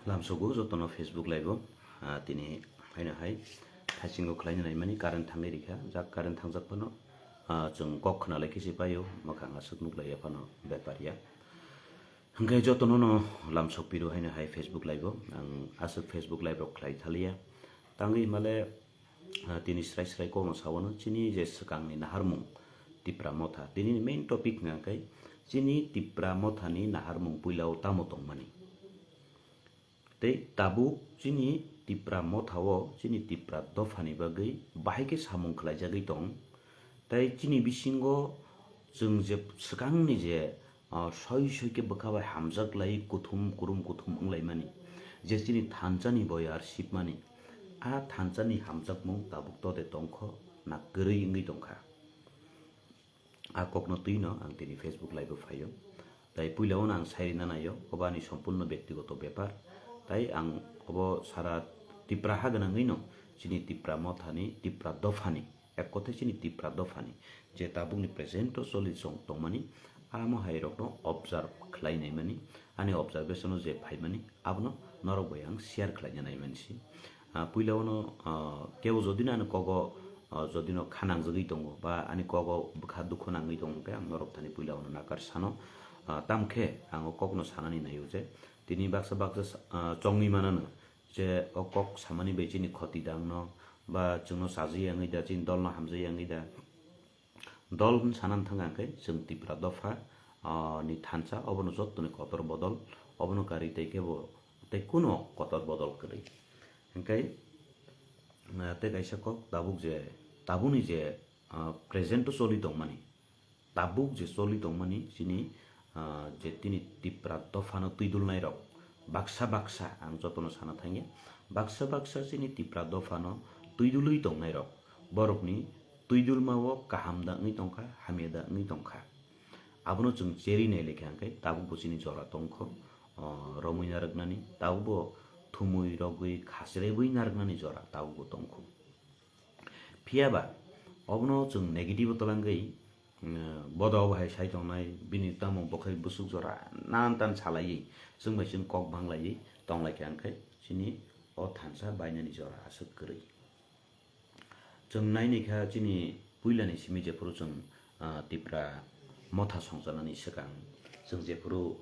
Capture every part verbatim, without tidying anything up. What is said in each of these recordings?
Lamsogo jotono Facebook live o, ah, tini haino hai thaisingo khlaina naimani current thangwi rikha, jak current thangjak phano, ah, chwng kok khna lai khe se paio, mwkhang aswk nuk lai ya phano bepar ya. Hwnkhe jotono no lamsok piru haino hai Facebook live o, ang aswk Facebook live rok khlai thaliya. Tangwi himale, ah, tini srai srai kokno sawano chini je swkangni naharmung Tipra Motha. Tini ni main topic hwnkha khe chini Tipra Mothani naharmung puila o tamo tongmani. Tei tabuk chini Tipra Motha o chini Tipra dophani bagwi bahai khe samung khlaijagwi tong. Tei chini bisingo chwng je swkangni je, ah, soi soi khe bwkha bai hamjak lai kuthum kurum kuthum wnglaimani, je chini thansa ni boyar sipmani, a thansa ni hamjakmung tabuk to de tongkho na kwrwi wngwi tongkha. A kokno twino ang tini Facebook live o phaio. Tai puila ono ang sai rina naio, obo ani sompurno bektigoto bepar. Tai ang obo sara Tipra ha gwnangwino chini Tipra Mothani, Tipra dophani, ek kotha chini Tipra dophani je tabukni present o choli chong tongmani, amo hai rokno observe khlai naimani, ani observation o je phaimani abono norok bai ang share khlaina naimani si. Ah, puila ono, ah, kebo jodi no ani kogo, ah, jodi no kha nangjagwi tongo ba ani kogo bwkha dukhu nangwi tongo hwnkhe ang norok thani puila ono nakar sano. Ah, tamkhe ang o kokno sanani naio je tini baksa baksa sa-, ah, chongwi manano je o kok samani bai chini khoti dangno ba chwngno chajakya wngwi da, chini dolno hamjakya wngwi da. Dol hwn sana thang khe chwng Tipra dopha, ah, ni thansa, obono jottoni kotor bodol, obono karwi tei kebo tei kuno kotor bodol kwrwi. Hwnkhe, ah, tei kaisa kok tabuk je, tabukni je, ah, present o choli tongmani, tabuk je choli tongmani chini, ah, je tini Tipra dophano twidulnairok baksa baksa ang jotono sana thangya, baksa baksa chini Tipra dophano twidulwi tongnairok borokni twidulma o kaham da wngwi tongkha, hamya da wngwi tongkha. Abono chwng cherwi nai lekha hwnkhe tabukbo chini jora tongkho, o, romwi narwknani, tabukbo thumwi rogwi khachrebwi narwknani jora tabukbo tongkho. Phiyaba obono chwng negative o twlangwi, mm, bodo obo hai sai tongnai, bini tamo bo khai bwswk jora nan tan salaiwi chwng bai chwng kok banglaiwi tonglaikha hwnkhe chini o thansa bainani jora aswk kwrwi. Chwng naini kha chini puilani simi jephuru chwng, ah, Tipra motha songchanani swkang chwng jephuru,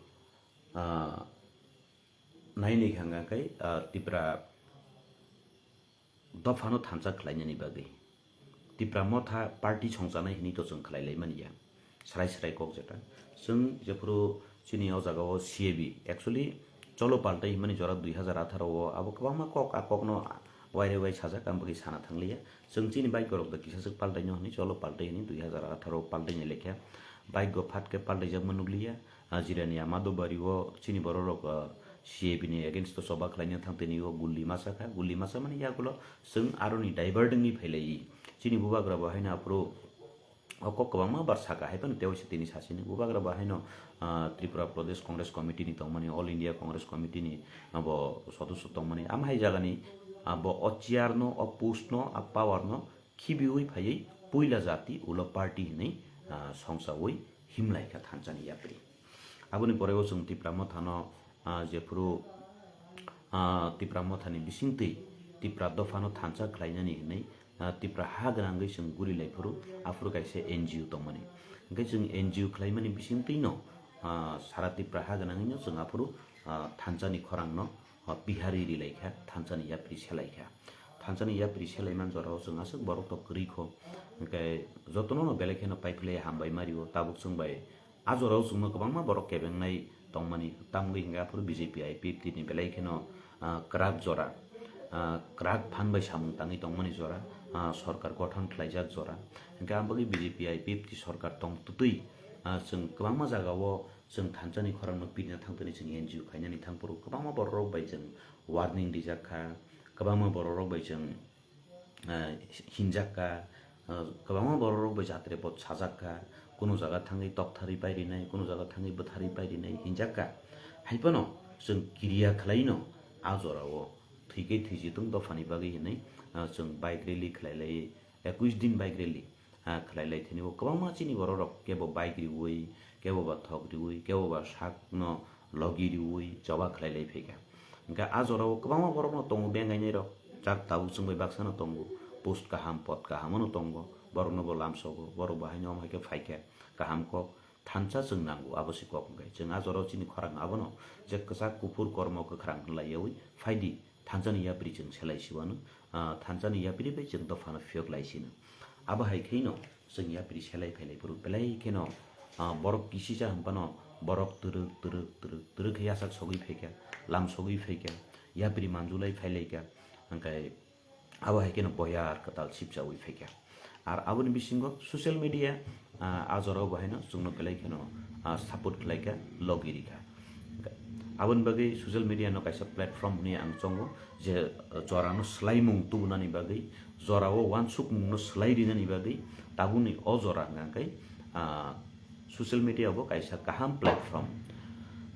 ah, naini kha hwnkha khe, ah, Tipra dophano thansa khlainani bagwi. Tipra motha party songchanai hinwi to chwng khlai lai mani ya. Srai srai kok jeta. Chwng jephuru chini o jaga o C A B, actually, cholo paltai himani jora dui hazar atharo o abo kwbangma kok, a kokno waire wai sajak, ang bagwi sana thangliya. Chwng chini bike rok da kisa swk paltai no hinwi cholo paltai hinwi dui hazar atharo paltai ni lekha. Bike go phat khe paltai jakma nukliya. Ah, jirani ama dobari o chini borok rok, ah, C A B ni against o choba khlaina thang tini o gulli masa kha. Gulli masa mani yagulo chwng aroni divert wngwi phailai. Chini bubagra bo haino aphuru o kok kwbangma bar saka, hai phano tei waisa tini sasini bubagra bo haino, ah, Tripura Pradesh Congress Committee ni tongmani, All India Congress Committee ni abo sodosyo tongmani. Ama hai jagani, ah, bo o chair no, o post no, a power no khibiwi phaiwi puila jati ulo party hinwi, ah, songchawi himlaikha thansani yapri. Aboni pore o chwng Tipra mothano, ah, jephuru, ah, Tipra mothani bisingtwi Tipra dophano thansa khlainani hinwi, ah, Tipra ha gwnangwi chwng guri lai phuru, aphuru kaisa N G O tongmani. Hwnkhe chwng N G O khlaimani bisingtwino, ah, sara Tipra ha gwnangwino chwng aphuru, ah, thansani khorangno, ah, Bihari ri lai kha, thansani yapri se lai kha. Thansani yapri se lai man jorao chwng aswk borok to kwrwi kho. Hwnkhe jotono no belai kheno paiphlai hambai mario, tabuk chwng bai a jorao chwngno kwbangma borok kebengnai tongmani, tamgwi hwnkhe aphuru B J P I P F T ni belai kheno, ah, kwrak jora, ah, kwrak phan bai samung tangwi tongmani jora, ah, sorkar gothon khlaijak jora. Hwnkhe ang bagwi B J P I P F T sorkar tong twtwi, ah, chwng kwbangma jagao chwng thansani khorangno pirina thangtoni chwng N G O khainani thangphuru kwbangma bororok bai chwng warning rijak kha, kwbangma bororok bai chwng, ah, hinjak kha, ah, kwbangma bororok bai jatre pot sajak kha, kunu jaga thangwi toktharwi pairinai, kunu jaga thangwi bwtharwi pairinai hinjak kha. Hai phano chwng kiriya khlaino a jorao thwikhe thwijitung dophani bagwi hinwi, ah, chwng bike rally khlai lai, ekush din bike rally, ah, khlai lai thani o kwbangma chini bororok kebo bike riwi, kebo ba thok riwi, kebo ba sakno logi riwi choba khlai lai phaikha. Hwnkhe a jorao kwbangma borokno tongo bengainairok, jak tabuk chwng bai baksano tongo, post kaham, pod kaham no tongo, borokno bo lamsogo, borok bo haino omo hai khe phaikha, kaham kok thansa chwng nango, abo se kok hwnkhe. Chwng a jorao chini khorang abono je kwchak kuphur kormo kwkhwrang hwnlaiyaui phaidi, thansani yapri chwng selai siwano, ah, thansani yapri bai chwng dophano phiyok lai sino. Abo hai khe no chwng yapri selai phailai phuru belai kheno, ah, borok kisisa hwnphano borok twrwk, twrwk, twrwk, twrwk khe yachak sogwi phaikha, lam sogwi phaikha, yapri manjulai phailaikha, hwnkhe abo hai kheno boyar kwtal sipchaui phaikha. Ar aboni bisingo social media, ah, a jorao bo haino chwngno belai kheno, ah, support khlaikha, logi rikha. Aboni bagwi social media no kaisa platform hwnwi ang chongo je, ah, jorano swlaimung tubunani bagwi, jorao uansukmungno swlai rinani bagwi tabukni o jora hwnkha khe, ah, social media bo kaisa kaham platform.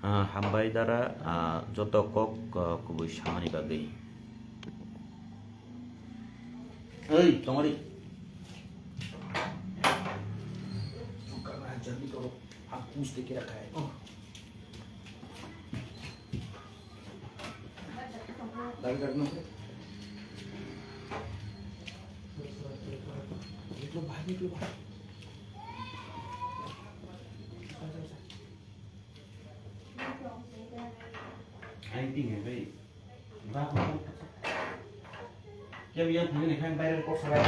Ah, hambai dara, ah, joto kok, ah, kubui samani bagwi. Oi, tongori. Aing ting hai bai. Ba ko. Kya biya thangni khan bayar ko sarai.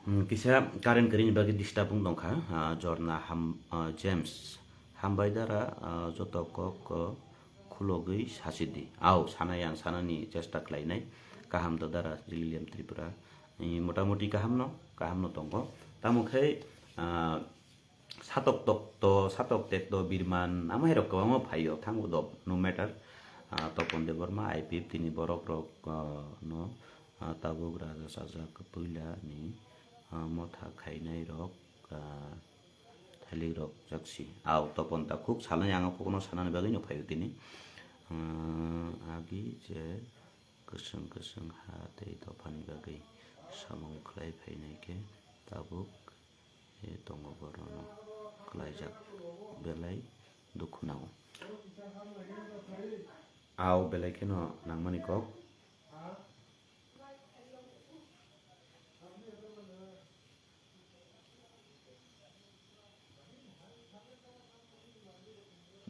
Hmm, kisa current kwrwini bagwi disturb wng tongkha, ah, Jorna ham-, ah, James, hambai dara, ah, joto kok, ah, khulogwi sasi di. Au, sanai ang sanani chesta khlainai. Kaham da dara Liliam Tripura. Eh, motamoti kaham no, kaham no tongo. Tamo khe, ah, Satok tok to, satok tek to, birman, ama hai rok kwbangma phaio, thango dok, no matter. Ah, Topon Debbarma, I P F T ni borok rok, ah, no, ah, tabuk raja sajak puila ni, ah, motha khainai rok, ah, thailik rok jaksi. Au, Topon ta khuk salnai ang kokno sanani bagwi no phaio tini. Ah, agi je kwchwng kwchwng ha tei dophani bagwi samung khlai phainai khe tabuk. E tongo borokno kwlaijak belai dukhu nango. Au belai kheno nangmani kok.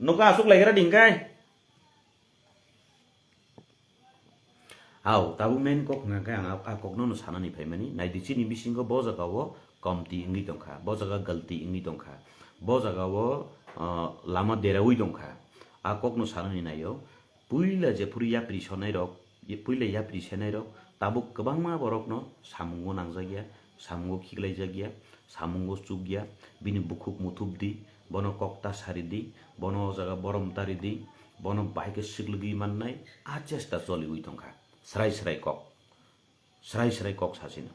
Nokha aswk laigra dingkai. Au, tabuk main kok hwnka khe ang a, a kokno no sanani phaimani. Naidi chini bisingo bo jaga o komti wngwi tongkha, bo jaga galti wngwi tongkha, bo jaga o, ah, lama deraui tongkha. A kokno sanani naio. Puila jephuru yapri sonai rok, ye-, puila yapri senai rok tabuk kwbangma borokno samungo nangjakya, samungo khiklaijak ya, samungo chuk ya, bini bukhuk muthup di, bono kok ta sari di, bono o jaga borom ta ri di, bono bahai khe swklwgwi mannai, a chesta choliwi tongkha. Srai srai kok, srai srai kok sasino.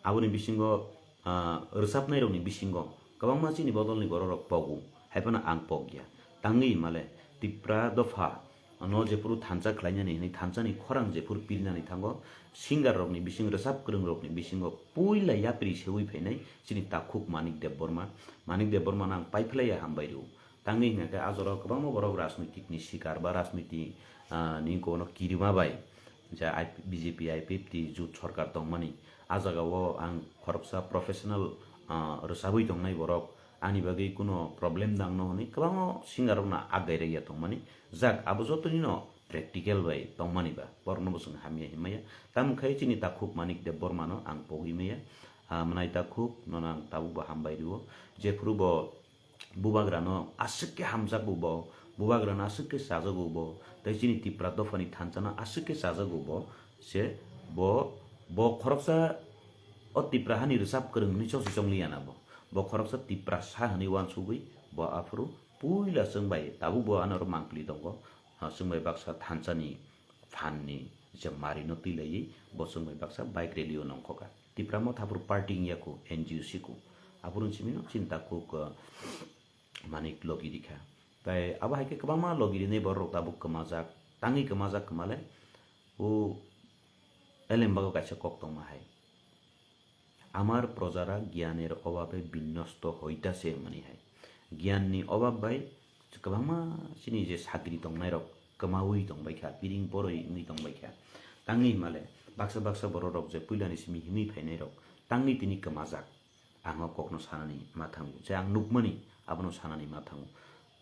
Aboni bisingo, ah, rwchapnai rokni bisingo kwbangma chini bodolni borok rok pogo, hai phano ang pok ya. Tangwi male Tipra dopha no jephuru thansa khlainani hwnwi, thansani khorang jephuru pirinani thango, singer rokni bising, rwchap kwrwng rokni bisingo puila yapri seui phainai chini takhuk Manik Debbarma. Manik Debbarma no ang paiphlaiya hambai rw. Tangwi hwnkha khe a jorao kwbangma borok rajnoitik ni sikar ba rajniti, ah, ni kono kirima bai je I P, B J P, I P F T jut sorkar tongmani. A jagao ang khoroksa professional, ah, rwchabwi tongnai borok, ani bagwi kuno problem nangno hwnwi kwbangma singer rokno agai rwya tongmani. Jak abo jotonino practical bai tongmani ba, borokno bo chwng hamya hinmaya. Tamo khai chini takhuk Manik Debbarma no ang pogwi maya. Ah, mwnai takhuk nono ang tabuk bo hambai rw-o. Jephuru bo bubagrano aswk khe hamjakgo bo, bubagrano aswk khe chajago bo, tei chini Tipra dophani thansano aswk khe chajago bo, se bo, bo khoroksa o Tipra hani rwchap kwrwng hwnwi chokchi chongliya na bo. Bo khoroksa Tiprasa hwnwi uansugwi bo aphuru puila chwng bai tabuk bo ano oro mangpili tongo, ha, chwng bai baksa thansani phanni je marino twi laiwi bo chwng bai baksa bike rally o nongkhoka. Tipra Motha aphuru party wngya kho, N G O si kho. Aphuru chini no chinta kuk, uh, Manik logi rikha. Tai abo hai khe kwbangma logi rinai borok rok tabuk kwmajak, tangwi kwmajak kwmale, o elembago kaisa kok tongma hai. Amar projara gyaner obabe binnosto hoitase hwnmani hai. Gyanni obab bai kwbangma chini je sagri tongnairok kwmaui tongbaikha, piring poroi wngwi tongbaikha. Tangwi himale baksa baksa bororok je puilani simi himwi phainairok tangwi tini kwmajak. Ang o kokno sanani ma thango, je ang nukmani abono sanani ma thango.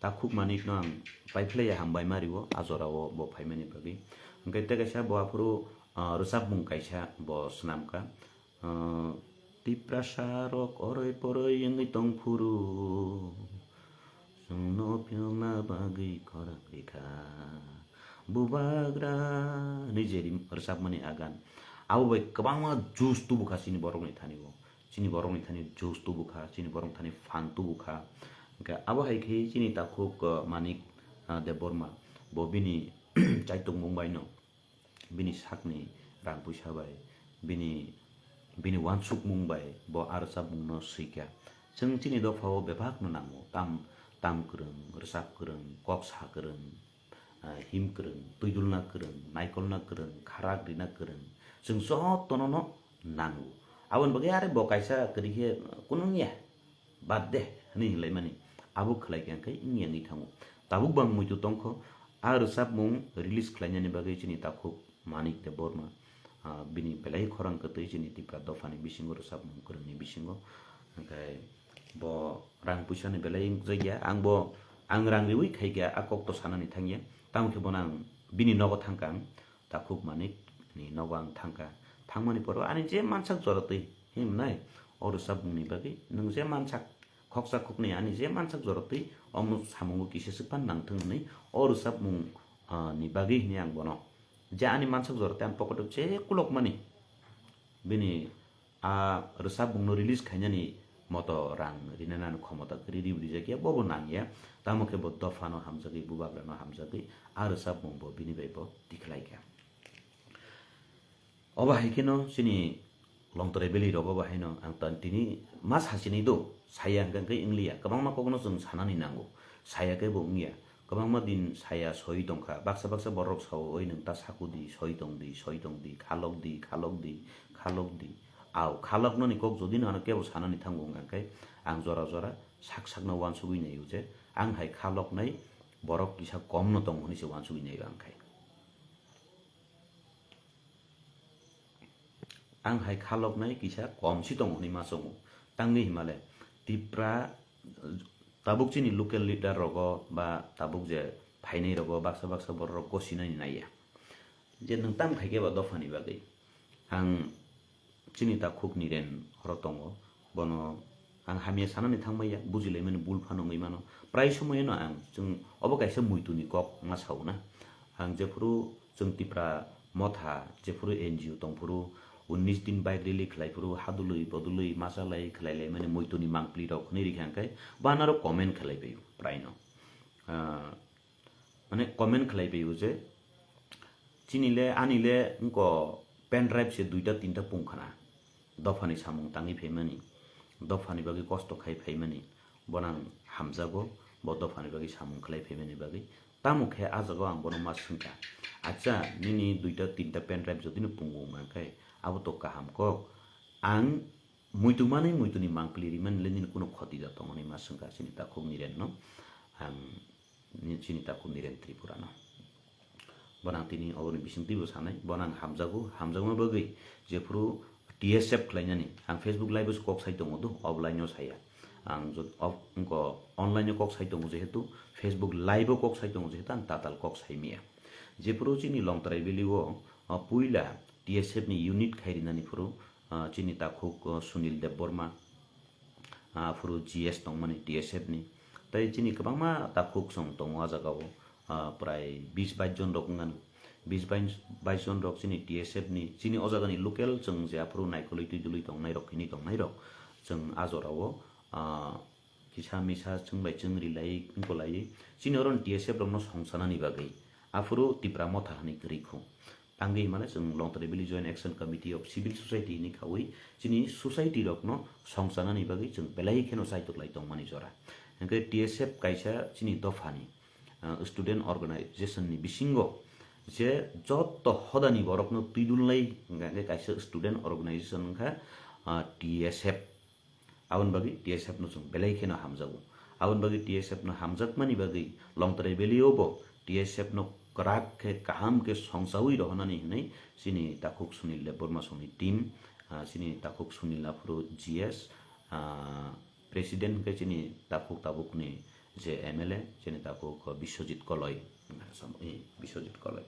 Takhuk Manikno ang paiphlaiya hambai ma rio a jorao bo phaimani bagwi. Hwnkhe tei kaisa bo aphuru, ah, rwchapmung kaisa bo swnamkha. Ah, Tiprasa rok oroi poroi wngwi tongphuru, chwngno phiyokna bagwi khorang rikha. Bubagra ni je rim-, rwchapmani agan. Abo bai kwbangma juice tubukha chini borokni thani o. Chini borokni thani juice tubukha, chini borokni thani phan tubukha. Hwnkhe abo hai khe chini takhuk, ah, Manik, ah, Debbarma, bo bini chaitokmung bai no. Bini sakni rang puisa bai, bini, bini uansukmung bai bo a rwchapmungno swikha. Chwng chini dophao bebakno nango, tam, tam kwrwng, rwchap kwrwng, kok sa kwrwng, ah, him kwrwng, twidulna kwrwng, naikolna kwrwng, kharak rina kwrwng, chwng jotono no nango. Aboni bagwi are bo kaisa kwrwi khe kunu wngya. Bad de, hwnwi hinlaimani. Abo khlai khe hwnkhe wngya wngwi thango. Tabuk bo ang muitu tongkho, a rwchapmung release khlainani bagwi chini takhuk Manik Debbarma, ah, bini belai khorang kwtwi chini Tipra dophani bisingo rwchapmung kwrwngni bisingo. Hwnkhe bo rang puisani belai wngjakya, ang bo, ang rang riui khaikha, a kokto sanani thangya. Tamo khe bono ang bini nogo thangkha ang. Takhuk Manik ni nogo ang thangkha. Thangmani poro ani je mansak jora twi himnai, o rwchapmungni bagwi nwng je mansak, khoksa khoknwi ani je mansak jora twi omo samungo kisa swk phan nangthwng hwnwi o rwchapmung, ah, ni bagwi hwnwi ang bono je ani mansak jora twi ang pocket o je kulokmani bini a rwchapmungno release khainani moto rang rinani khomota kwrwi rijakya, bobo nangya. Tamo khe bo dophano hamjagwi, bubagrano hamjagwi a rwchapmung bo bini bai bo tikhlaikha. Obo hai kheno chini Longtrai Valley rogo bo haino ang tan tini ma sachinwi do, saya hwnkhe wngliya, kwbangma kokno chwng sanani nango, saya khe bo wngya. Kwbangma din saya soi tongkha, baksa baksa borok sao, "Oi, nwng ta sakudi, soi tongdi, soi tongdi, khalokdi, khalokdi, khalokdi." Au, khaloknani kok jodi no ano kebo sanani thango wngkha khe, ang jora jora sak sakno uansugwi naio je, ang hai khaloknai borok kisa komno tongo hwnwi se uansugwi naio ang khai. Ang hai khaloknai kisa komsi tongo hwnwi ma chongo. Tangwi himale Tipra tabuk chini local leader rogo ba tabuk je phainai rogo baksa baksa borok rok gosinani naiya. Je nwng tam khai khe ba dophani bagwi. Ang chini takhuk Niren oro tongo, bono ang hamya sanani thangmaya, bujilaimani bul phano wngwi mano. Prai somoyeno ang chwng obo kaisa muituni kok ma sao na. Ang jephuru chwng Tipra Motha, jephuru N G O tongphuru, unnish din bike rally khlaiphuru, hadului bodului machalai khlailaimani muituni mangpli rok hwnwi rikha hwnkhe, banaro comment khlaipaio praino. Ah, mane comment khlaipaio je, chini le, ani le wngko pen drive se duita tinta pungkhana. Dophani samung tangwi phaimani, dophani bagwi kosto khai phaimani, bono ang hamjago, bo dophani bagwi samung khlai phaimani bagwi. Tamo khe ah jagao ang bono ma swngkha, "Acha, nini duita tinta pen drive jodi no pungo wngma khe, abo to kaham kok. Ang muitu manwi muituni mangpili rimani le nini kuno khoti da tong?" hwnwi ma swngkha chini takhuk Nirenno. Ang ni-, chini takhuk Niren Tripura no. Bono ang tini oboni bisingtwi bo sanai, bono ang hamjago, hamjakma bagwi jephuru T S F khlainani, ang Facebook live o se kok sai tongo do, offline o saya. Ang jod-, off-, wngko online o kok sai tongo jehetu, Facebook live o kok sai tongo jehetu, ang tatal kok sai miya. Jephuru chini Longtrai Valley o, o puila T S F ni unit khai rinani phuru, ah, chini takhuk, oh, Sunil Debbarma, ah, phuru G S tongmani T S F ni. Tai chini kwbangma takhuk chwng tongo ah jagao, ah, prai bis bais jon rok wngano. Bis bais, bais jon rok chini T S F ni, chini o jagani local chwng je aphuru naikolwi twi dului tongnai rok, hini tongnai rok, chwng ah jorao, ah, kisa misa chwng bai chwng rilai wngkolai. Chini oro T S F rokno songsanani bagwi aphuru Tipra Motha hwnwi kwrwi khu. Tangwi himale chwng Longtrai Valley Joint Action Committee of Civil Society hwnwi khaui chini society rokno songchanani bagwi chwng belai kheno chaitok lai tongmani jora. Hwnkhe T S F kaisa chini dophani, ah, student organization ni bisingo je jotto hodani borokno twidulnai hwnkhe kaisa student organization wngkha, ah, T S F. Aboni bagwi T S F no chwng belai kheno hamjago. Aboni bagwi T S F no hamjakmani bagwi Longtrai Valley o bo T S F no kwrak khe kaham khe songchawi rohornani hwnwi chini takhuk Sunil Debbarma songni team, ah, chini takhuk Sunil aphuru G S, ah, president hwnkhe chini takhuk tabukni je M L A chini takhuk Biswajit Koloi, eh, Biswajit Koloi.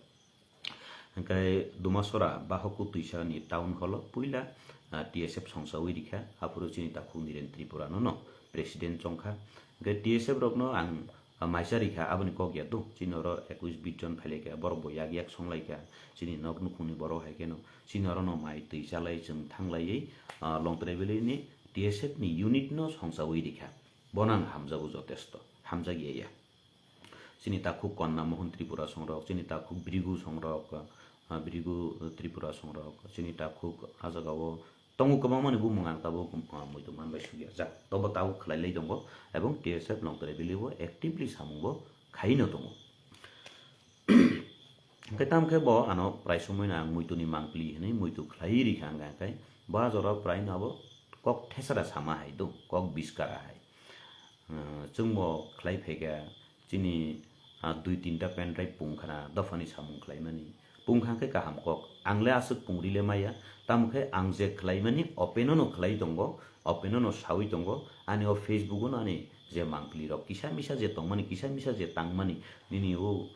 Hwnkhe Dumasora Bahoku Twisani town hall o puila, ah, T S F songchawi rikha, aphuru chini takhuk Niren Tripura no no president chongkha. Hwnkhe T S F rokno ang, ah, maisa rikha, aboni kok ya do. Chini oro ekwis bis jon phailaikha, borok bo yak yak songlaikha. Chini nok nukhungni borok hai kheno chini oro no mai twi chalai chwng thanglaiwi, ah, Longtrai Valley ni T S F ni unit no songchawi rikha. Bono ang hamjago jotesto, hamjak ya ya. Chini takhuk Konna Mohon Tripura songrok, chini takhuk Brigu songrok, ah, Brigu Tripura songrok, chini takhuk ah jagao tongo kwbangmani bumung ang tabuk, ah, muitu manbai sukya jak. Tobo tabuk khlai lai tongo, ebong T S F Longtrai Valley o actively samung bo khaino tongo. Hwnkhe tamo khe bo ano prai somoi no ang muitu ni mangpili hinwi muitu khlai rikha hwnkhe bo ah jora prai no abo kok thesara sama hai do, kok biskara hai. Ah, chwngbo khlai phaikha chini, ah, dui tinta pendrive pungkhana dophani samung khlaimani. Pungkha khe kaham kok. Ang le aswk pungri le maya. Tamo khe ang je khlaimani open no khlai tongo, open no sawi tongo. Ani o Facebook no ani je mangpili rok kisa misa je tongmani, kisa misa je tangmani, nini o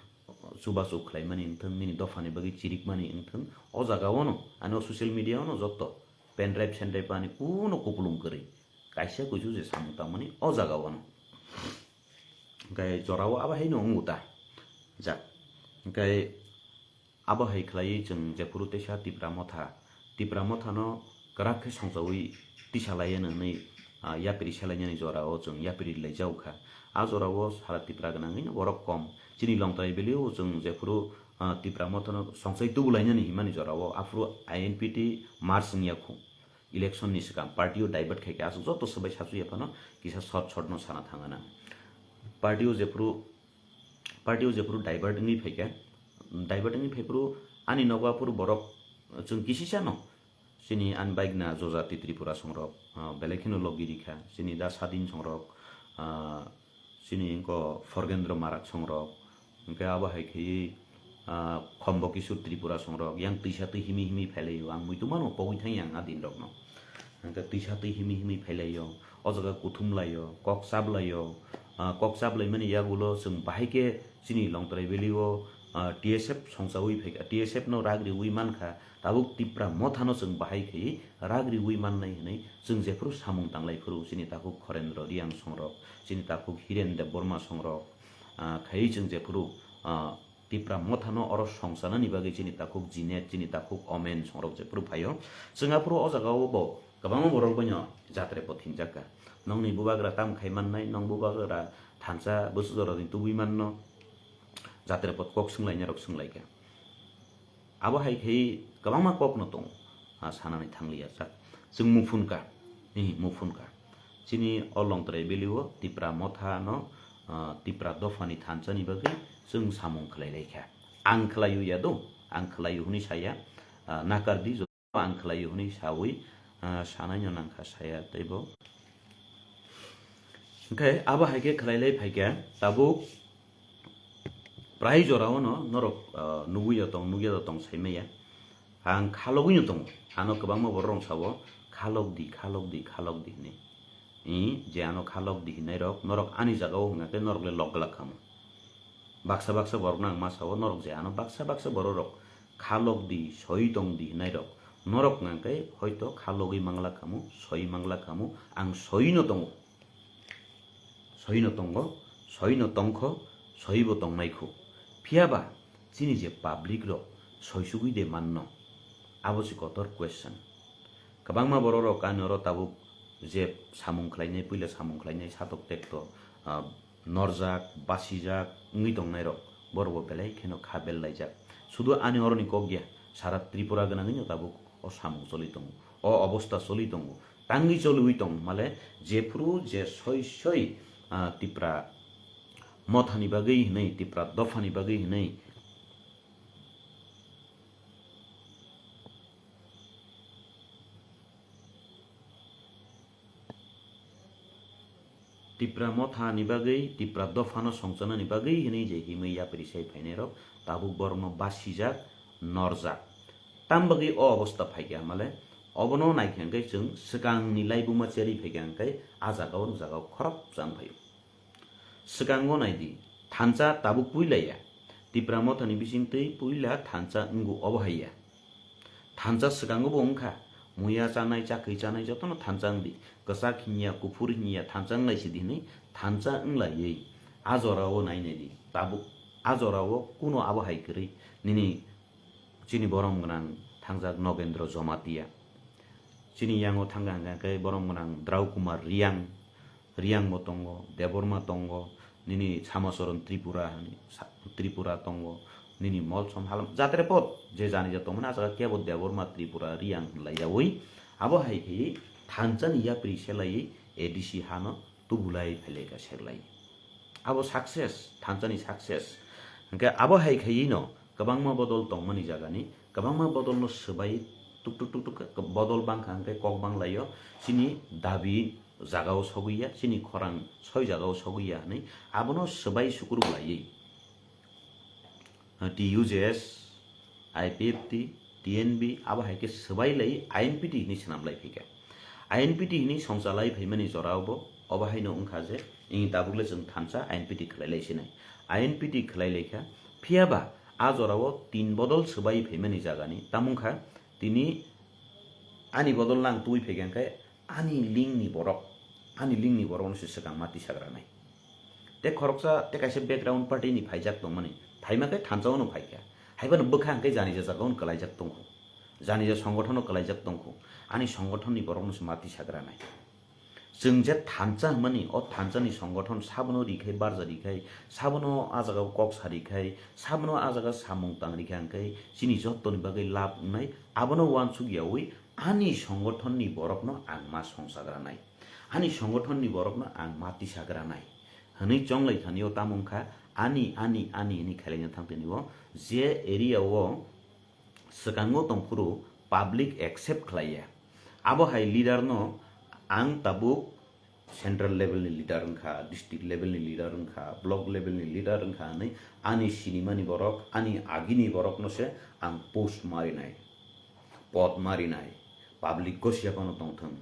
chubachu khlaimani wngthwng, nini dophani bagwi chirikmani wngthwng, o jaga o no ani o social media o no jotto pendrive sendrive ani kuno kupulung kwrwi. Kaisa kuisu je samung tangmani o jaga o no. Hwnkhe jorao abo hai no wngo ta. Jak. Hwnkhe abo hai khlaiwi chwng jephuru teisa Tipra Motha, Tipra Motha no kwrak khe songchawi tisa lai ya hwnwi, ah, yapri selainani jorao chwng yapri lai jak kha. A jorao sara Tipra gwnangwi no borok kom. Chini Longtrai Valley o chwng jephuru, ah, Tipra Motha no songchai tubu lainani himani jorao aphuru I N P T march wngya khu. Election ni swkang party o divert khai khe aswk joto swbai sachu ya phano kisa short short no sana thangana. Party o jephuru, party o jephuru divert wngwi phaikha, divert wngwi phaiphuru ani nogo aphuru borok chwng kisisa no chini ani bike na Jojati Tripura songrok, ah, belai kheno logi rikha, chini da Sadin songrok, ah, chini wngkha Forgendro Marak songrok, hwnkhe abo hai khe, ah, Khombo Kishore Tripura songrok, yang twisa twi himi himi phailaio, ang muitu mano pogwi thang yang a din rokno. Hwnkhe twisa twi himi himi phailaio, o jaga kuthum laio, kok chap laio, ah, kok chap laimani yagulo chwng bahai khe chini Longtrai Valley o, ah, T S F songchawi phaikha, T S F no rak riwi mankha, tabuk Tipra Motha no chwng bahai khe rak riwi mannai hwnwi chwng jephuru samung tanglai phuru chini takhuk Khorendro Riang songrok, chini takhuk Hiren Debbarma songrok, ah, khai chwng jephuru, ah, Tipra Motha no oro songchanani bagwi chini takhuk Jinet, chini takhuk Omen songrok jephuru phaio. Chwng aphuru o jaga o bo kwbangma borok bai no jatre bo thingjak kha. Nongni bubagra tam khai mannai, nong bubagra thansa bwswk jora ni tubui manno, jatre bo kok swnglainai rok swnglaikha. Abo hai khe kwbangma kok no tongo, ah, sanani thangliya jak. Chwng muphun kha, eh, muphun kha. Chini o Longtrai Valley o Tipra Motha no, ah, Tipra dophani thansa ni bagwi chwng samung khlai lai kha. Ang khlai ya do, ang khlai hwnwi saya, ah, nakar di, ang khlai hwnwi sawi, ah, sanai no nang kha saya tei bo. Hwnkhe abo hai khe khlai lai phai kha, tabuk prai jora o no norok, ah, nugwi ya tong, nugya da tong sai maya. Ang khalogwi no tongo. Ano kwbangma borok rok sao, "Khalok di, khalok di, khalok di," hinwi. I, je ano khalok di hinai rok, norok ani jaga o hwnga khe norok le lok glak khamu. Baksa baksa borok no ang ma sao, norok je ano baksa baksa borok rok khalok di, soi tong di hinai rok, norok hwnga khe hoito khalogwi mangla khamu, soi mangla khamu, ang soi no tongo. Soi no tongo, soi no tongkho, soi bo tongnai kho. Phiya ba chini je public rok soi sugwi de manno? Abo se kotor question. Kwbangma borok rok ani oro tabuk je samung khlainai, puila samung khlainai satok tekto, ah, norjak, basijak wngwi tongnai rok, borok bo belai kheno kha bellaijak. Sudu ani oroni kok ya, sara Tripura gwnangwi no tabuk o samung choli tongo, o obosta choli tongo. Tangwi choliwi tong male jephuru je soi soi ah, Tipra mothani bagwi hinwi, Tipra dophani bagwi hinwi, Tipra mothani bagwi, Tipra dophano songchanani bagwi hinwi je himwi yapri sai phainairok tabuk borokno basijak, norjak. Tam bagwi o obostha phaikha hwnmale, obono naikha hwnkhe chwng swkangni laibuma cherwi phaikha hwnkhe a jagao, jagao khorok chang phaio. Swkango naidi, thansa tabuk puilaiya. Tipra mothani bisingtwi puila thansa wngo obo haiya. Thansa swkango bo wngkha, muya chanai, chakri chanai jotono thansa wngdi. Kwchak hinya, kuphur hinya thansa wnglaisidi hinwi thansa wnglaiywi a jorao nainai di. Tabuk a jorao kuno abo hai kwrwi nini chini borom gwnang thangjak Nogendro Jomatia. Chini yango thangkha hwnkha khe borom gwnang Drau Kumar Riang, Riang bo tongo, Debbarma tongo, nini Samacharan Tripura hani sa-, Tripura tongo, nini Molsom halam jatre pot je jani ja tongmani aswk kebo Debbarma Tripura Riang hinlai yawi. Abo hai khe thansa ni yapri selai A D C hano tubulai phailai ka serlai. Abo success, thansani success. Hwnkhe abo hai khaiwi no kwbangma bodol tongmani jagani, kwbangma bodolno swbai tuk tuk tuk tuk khe bodol bangkha hwnkhe kok banglaio, chini dabi jagao sogwi ya, chini khorang soi jagao sogwi ya hwnwi abono swbai sukuruk laiwi. T U J S, I P F T, T N B, abo hai khe swbai lai I N P T hinwi swnam lai phi kha. I N P T hinwi songcha lai phaimani jora obo, obo haino wngkha je, ini tabuk le chwng thansa I N P T khlai lai sinai. I N P T khlai lai kha, phiya ba a jora o tin bodol swbai phaimani jagani, tamo wngkha tini ani bodol nang twi phai kha hwnkhe ani lingni borok, ani lingni borokno se swkang ma tisagranai. Tei khoroksa tei kaisa background party ni phaijak tongmani, phaima khe thansa-o no phaikha. Haiphano bwkha hwnkhe janija jagao no kwlaijak tongkhu. Janija songothono kwlaijak tongkhu. Ani songothonni borokno se ma tisagranai. Chwng je thansa hwnmani, o thansani songothon sabono rikhai, barja rikhai, sabono a jagao kok sarikhai, sabono a jaga samung tangrikhai hwnkhe chini jottoni bagwi lab wngnai, abono uansuk yaui ani songothonni borokno ang ma songsagranai. Ani songothonni borokno ang ma tisagranai. Hwnwi chonglai thani o tamo wngkha ani, ani, ani, ani khailaina thang tini o je area o swkango tongphuru public accept khlaiya. Abo hai leader no ang tabuk central level ni leader wngkha, district level ni leader wngkha, block level ni leader wngkha hwnwi ani sinimani borok, ani agini borokno se ang post marinai, pod marinai, public gosia phano tongthwng.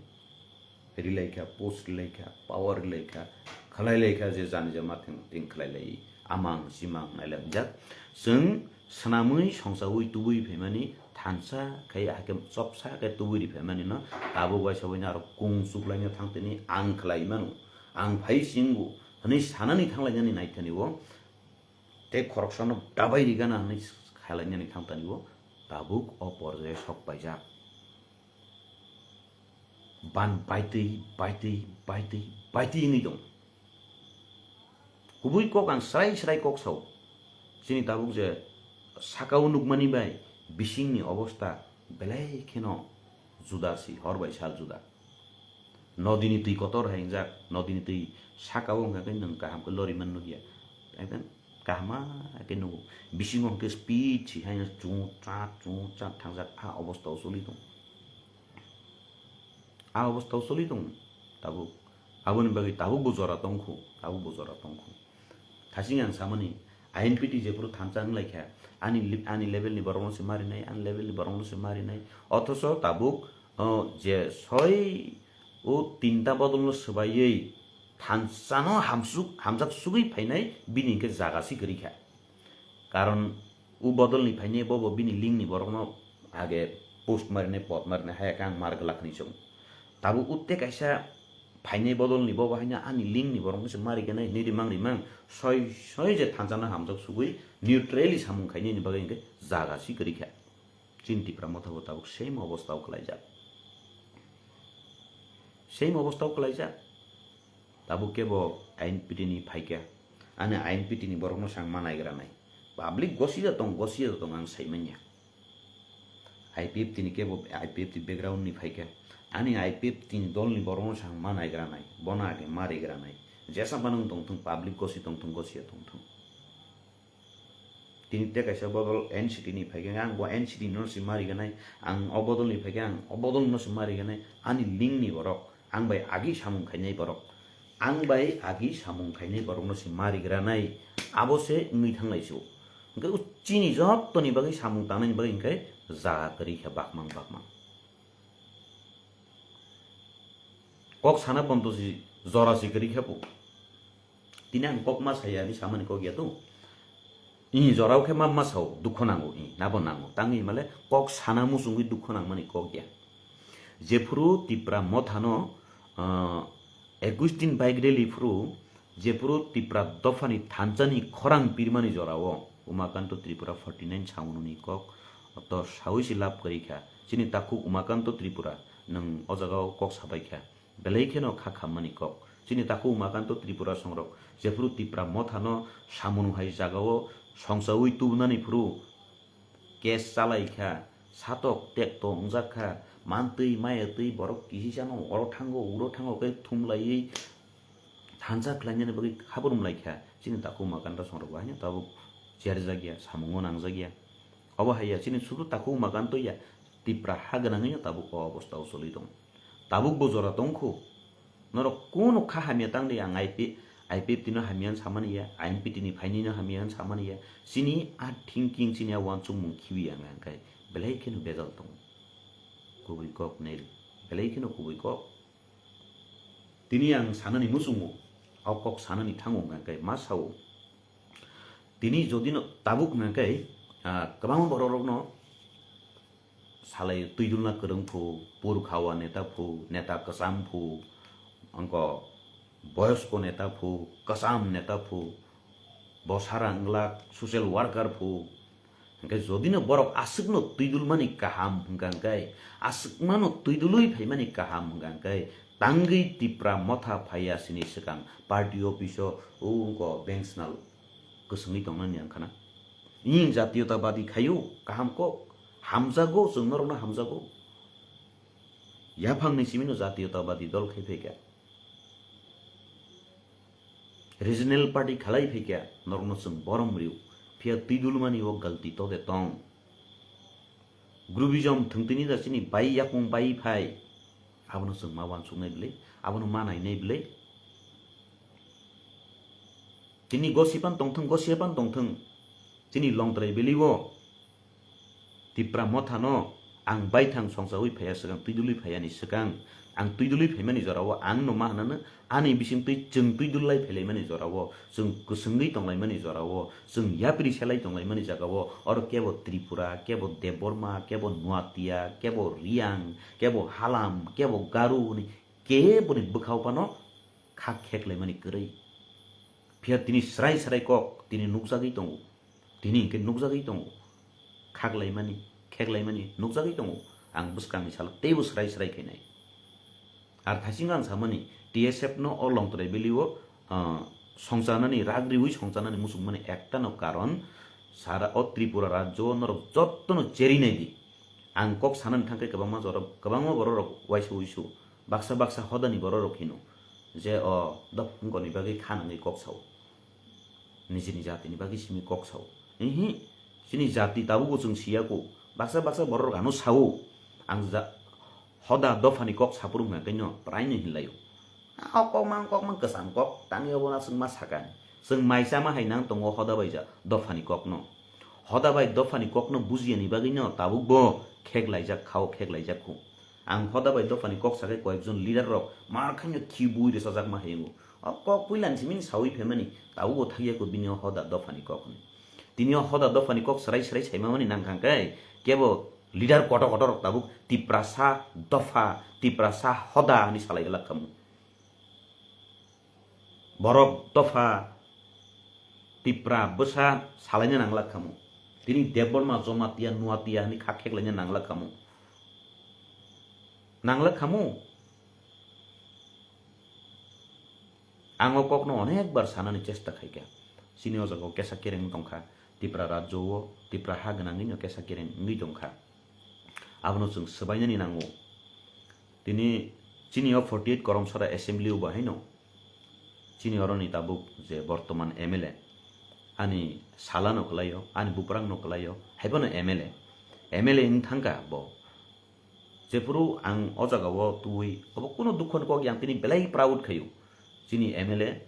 Rilaikha, post rilaikha, power rilaikha, khlailaikha je jani jama thing thing khlailai, amang simang nailai jak. Chwng swnamwi songsaui tubui phaimani thansa khai hakhe chopsa khe tubui ri phaimani no tabuk waisa waino aro kung chuklaina thangtini ang khlai mano, ang phai singo hwnwi sanani thanglainani naithani o tei khoroksano dabai rigana hwnwi khailainani thangtani o tabuk o porjai sok paijak. Ban baitwi, baitwi, baitwi, baitwi wngwi tong. Kubui kok ang srai srai kok sao. Chini tabuk je sakao nukmani bai bisingni obostha belai kheno juda si, hor bai sal juda. Nodini twi kotor hai wngjak, nodini twi sakao wngkha khe nwng kaham khe loriman nukya. Ekdom kahama khe nugo. Bisingo hwnkhe speed si hai chung cha, chung cha thangjak, a obostha o choli tong. A obostha o choli tong tabuk. Aboni bagwi tabuk bo jora tongkhu, tabuk bo jora tongkhu. Thasing ang samani, I N P T jephuru thansa wnglaikha, ani li-, ani level ni borokno se marinai, ani level ni borokno se marinai. Othoso tabuk, o, je soi o tinta bodolno swbaiwi thansano hamsuk, hamjak sugwi phainai, bini hwnkhe jaga si kwrwikha. Karon o bodolni phainai bobo bini lingni borokno age post marinai, pod marinai, hai khe ang mar glak hinwi chong. Tabuk o tei kaisa phainai bodolni bobo haino ani lingni borokno se ma riganai hinwi rimang rimang soi soi je thansano hamjak sugwi neutrally samung khainani bagwi hwnkhe jaga si kwrwikha. Chini Tipra Motha bo tabuk same obostha o kwlaijak. Same obostha o kwlaijak. Tabuk kebo I N P T ni phaikha. Ani I N P T ni borokno se ang ma naigranai. Public gosida tong, gosida tong ang saimanya. I P F T ni kebo I P F T background ni phaikha. Ani I P F T ni dol ni borokno se ang ma naigranai. Bono age ma rigranai. Jesa phano wng tongthung, public gosi tongthung, gosi ya tongthung. Tini tei kaisa bodol N C T ni phaikhe ang bo N C T no se ma riganai, ang o bodol ni phaikhe ang o bodol no se ma riganai, ani link ni borok, ang bai agi samung khainai borok, ang bai agi samung khainai borok no se ma rigranai, abo se wngwi thanglai se o. Hwnkhe o chini jottoni bagwi samung tangnani bagwi hwnkhe jaga kwrwi kha bakmang bakmang. Kok sana bonto si jora si kwrwi kha bo. Tini ang kok ma saya ni samani kok ya to. I jorao khe ma ma sao dukho nango i nabo nango. Tangwi male kok sana musungwi dukho nangmani kok ya. Jephuru Tipra mothano, ah, ekwis din bike rally phuru jephuru Tipra dophani thansani khorang pirmani jorao Umakanto Tripura forty nine samununi kok to sawi si lab kwrwi kha. Chini takhuk Umakanto Tripura nwng o jagao kok sabai kha. Belai kheno kha khammani kok. Chini takhuk Umakanto Tripura songrok jephuru Tipra mothano samunu hai jagao songsawi tubunani phuru case chalai kha, satok tekto wngjak kha, mantwi mayatwi borok kisisano oro thango, uro thango khe thumlaiwi thansa khlainani bagwi khabrum lai kha. Chini takhuk Umakanto songrok bo haino tabuk cherjakya, samungo nangjakya. Obo hai ya, chini sudu takhuk Umakanto ya, Tipra ha gwnangwino tabuk o obostao choli tongo. Tabuk bo jora tongkhu. Norok kunu kha hamya tang di, ang I P, I P F T no hamya hwn samani ya, I N P T ni phaini no hamya hwn samani ya. Chini a thinking, chini a uansukmung khibi ang, ang khai belai kheno bejal tongo. Kubui kok nil, belai kheno kubui kok. Tini ang sanani muchungo, o kok sanani thango hwnkha khe ma sao? Tini jodi no tabuk hwnkha khe, ah, kwbangma borok rokno salai twidulna kwrwng phu, purkhawa neta phu, neta kwcham phu, angko boyosko neta phu, kwcham neta phu, bo sara wngla social worker phu. Hwnkhe jodi no borok aswkno twidulmani kaham hwnkha hwnkhe, aswkmano twidulwi phaimani kaham hwnkha hwnkhe, tangwi Tipra motha phaiya sini swkang party office o o wngko bank swnal kwswngwi tongnani ang khana. Iying jatiyotawadi khaio, kaham kok, hamjago, chwng norokno hamjago. Yaphangni simino jatiyotawadi dol khai phaikha. Regional party khalai phaikha, norokno chwng borom rw, phiya twidulmani o galti tode tong. Groupism thwngtwini da chini bai yakung bai phai, abono chwng ma uansuknai bwlai, abono ma nainai bwlai. Tini gosipan tongthwng, gosiyapan tongthwng, chini Longtrai Valley o Tipra mothano ang baithang songchawi phaiya swkang, twidulwi phaiyani swkang, ang twidulwi phaimani jorao ang no ma hwnano, ani bisingtwi chwng twidul lai phailaimani jorao, chwng kwswngwi tonglaimani jorao, chwng yapri selai tonglaimani jagao, oro kebo Tripura, kebo Debbarma, kebo Nuatia, kebo Riang, kebo Halam, kebo Garu hwnwi keboni bwkhao phano kha kheklaimani kwrwi. Phiya tini srai srai kok tini nukjagwi tongo. Tini hwnkhe nukjagwi tongo. Khaklaimani, kheklaimani nukjagwi tongo. Ang bwskangni salo teibo srai srai khainai. Ar thaisingo ang samani, T S F no o Longtrai Valley o, ah, songchanani, rak riwi songchanani muchungmani ektano karon sara o Tripura rajyo o norok jottono cherinai di. Ang kok sanani thangkhe kwbangma jorok, kwbangma bororok waisa wuisu, baksa baksa hodani bororok hino je o dopha wngkoni bagwi kha nangwi kok sao. Nijini jatini bagwi simi kok sao. Ihi, chini jati tabugo chwng siya ko. Baksa baksa bororok ano sao. Ang ja-, hoda dophani kok saphuru hwnkha khe no praino hinlaio. A, o kok mang, kok mang kwcham kok, tangwi obo na chwng ma sakani. Chwng mai chama hai nang tongo hoda bai ja dophani kokno. Hoda bai dophani kokno bujiyani bagwino tabuk bo kheklaijak khao, kheklaijak khu. Ang hoda bai dophani kok sakai koyekjon leader rok mar khaino khibui rwchajak ma hai wngo. O kok puilani simi sawi phaimani, tabuk bo thakya kho bini o hoda dophani kok hwnwi. Tini o hoda dophani kok srai srai saimamani nang kha khe kebo leader kotor kotor rok tabuk Tiprasa dopha, Tiprasa hoda hwnwi salai glak khamu. Borok dopha Tipra bwsa salaina nanglak khamu. Tini Debbarma Jomatia Nuatia hwnwi kha kheklaina nanglak khamu. Nanglak khamu. Ang o kokno onek bar sanani chesta khaikha. Chini o jaga o kesa kereng tongkha. Tipra rajyo o, Tipra ha gwnangwino kesa kereng wngwi tongkha. Abono chwng swbainani nango. Tini chini o forty eight Koromsara Assembly o bo haino Chini oroni tabuk je bortoman M L A, ani salano kwlaio, ani buprangno kwlaio, haiphano M L A, M L A wng thangkha bo. Jephuru ang o jagao tubui obo kuno dukhoni kok yang tini belai proud khaio. Chini M L A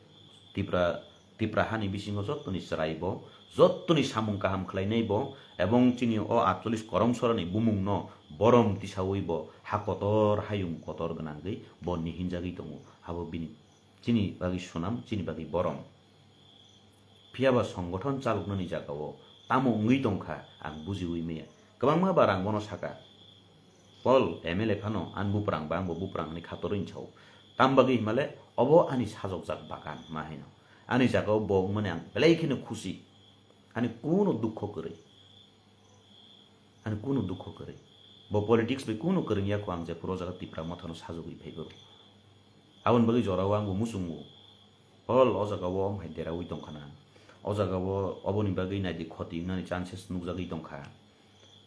Tipra, Tipra hani bisingo jottoni chwrai bo, jottoni samung kaham khlainai bo, ebong chini o atchollish koromsorani bumungno borom tisaui bo ha kotor hayung kotor gwnangwi bo nihinjagwi tongo. Abo bini Chini bagwi sunam, chini bagwi borom. Phiya ba songgothon chaloknani jagao tamo wngwi tongkha, ang bujiwi maya. Kwbangma ba rang bono saka, Paul M L A phano ani buprang ba, angbo buprang hwnwi khatorwi sao. Tam bagwi himale obo ani sajokjak bagan ma hino. Ani jagao bo wngmani ang belai kheno khusi. Ani kuno dukho kwrwi. Ani kuno dukho kwrwi. Bo politics bai kuno kwrwng ya kho, ang jephuru o jaga Tipra Mothano sajagwi phaibo. Aboni bagwi jorao angbo muchungo. Hol o jagao wng hai deraui tongkha na. O jagao oboni bagwi naidi khoti wngnani chances nukjagwi tongkha.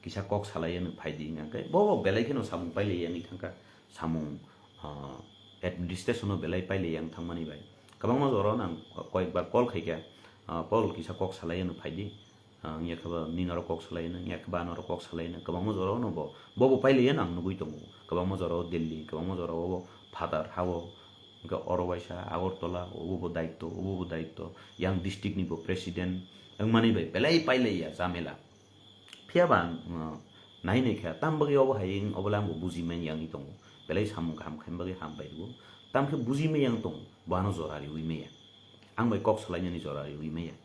Kisa kok salai ya nung phaidi hwnka khe bo, bo belai kheno samung pailai ya wngwi thangkha. Samung, ah, administration o belai pailai ya wng thangmani bai. Kwbangma jorao nang koyekbar call khaikha, ah, Paul kisa kok salai ya nung phaidi. Ang yakhe ba nini norok kok salai no, yakhe ba norok kok salai no, kwbangma jora o no bo, bo bo pailai ya no ang nugui tongo. Kwbangma jora o Delhi, kwbangma jora o bo phatar ha o, hwnkhe oro waisa Agartala, obo bo daitto, obo bo daitto, yang district ni bo president, wngmani bai belai pailai ya jamela. Phiya ba ang, uh, nai nai kha, tam bagwi obo hai wng, obo le ang bo buji manya wngwi tongo. Belai samung kaham khaima bagwi ham bai rwo, tam khe buji manya wng tongo, bo ano jora riui manya. Ang bai kok salainani jora riui maya.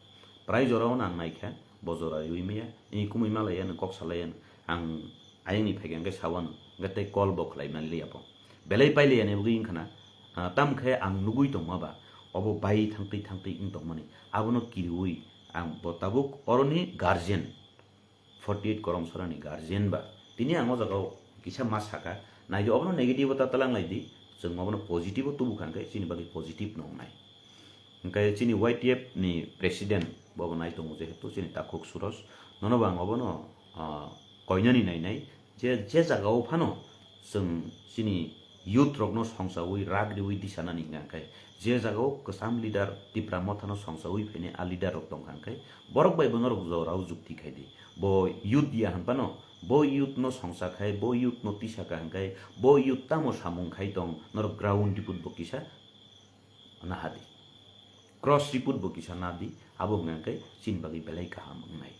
Prai jora o nang nai kha, bo jora riui maya. Ini kumui malai ya nung kok salai ya nung. Ang ayang ni phai kha hwnkhe sao nung. Hwnkhe tei call bo khlai man liya bo. Belai pailai ya ni bagwi wngkha na. Ah, tam khe ang nugui tongma ba. Obo bai thangtwi thangtwi wng tongmani. Abono kiriui ang bo tabuk oroni guardian. Forty eight koromsorani guardian ba. Tini ang o jagao kisa ma saka, naidi obono negative o ta talang laidi, chwng obono positive o tubu kha hwnkhe chini bagwi positive no wngnai. Hwnkhe chini Y T F ni president bo bo nai tongo jehetu chini takhuk Suros, nono bo ang obono, ah, koinani nainai je, je jagao phano chwng chini youth rokno songchaui rak riui disanani hwnka khe, je jagao kwcham leader Tipra Mothano songchaui phainai a leader rok tongkha hwnkhe, borok bai bo norok jorao jukti khaidi. Bo youth ya hwnphano, bo youth no songcha khai, bo youth no tisa kha hwnkhe, bo youth tamo samung khai tong, norok ground report bo kisa nahadi. Cross report bo kisa nadi, abo hwnka khe chini bagwi belai kaham wngnai.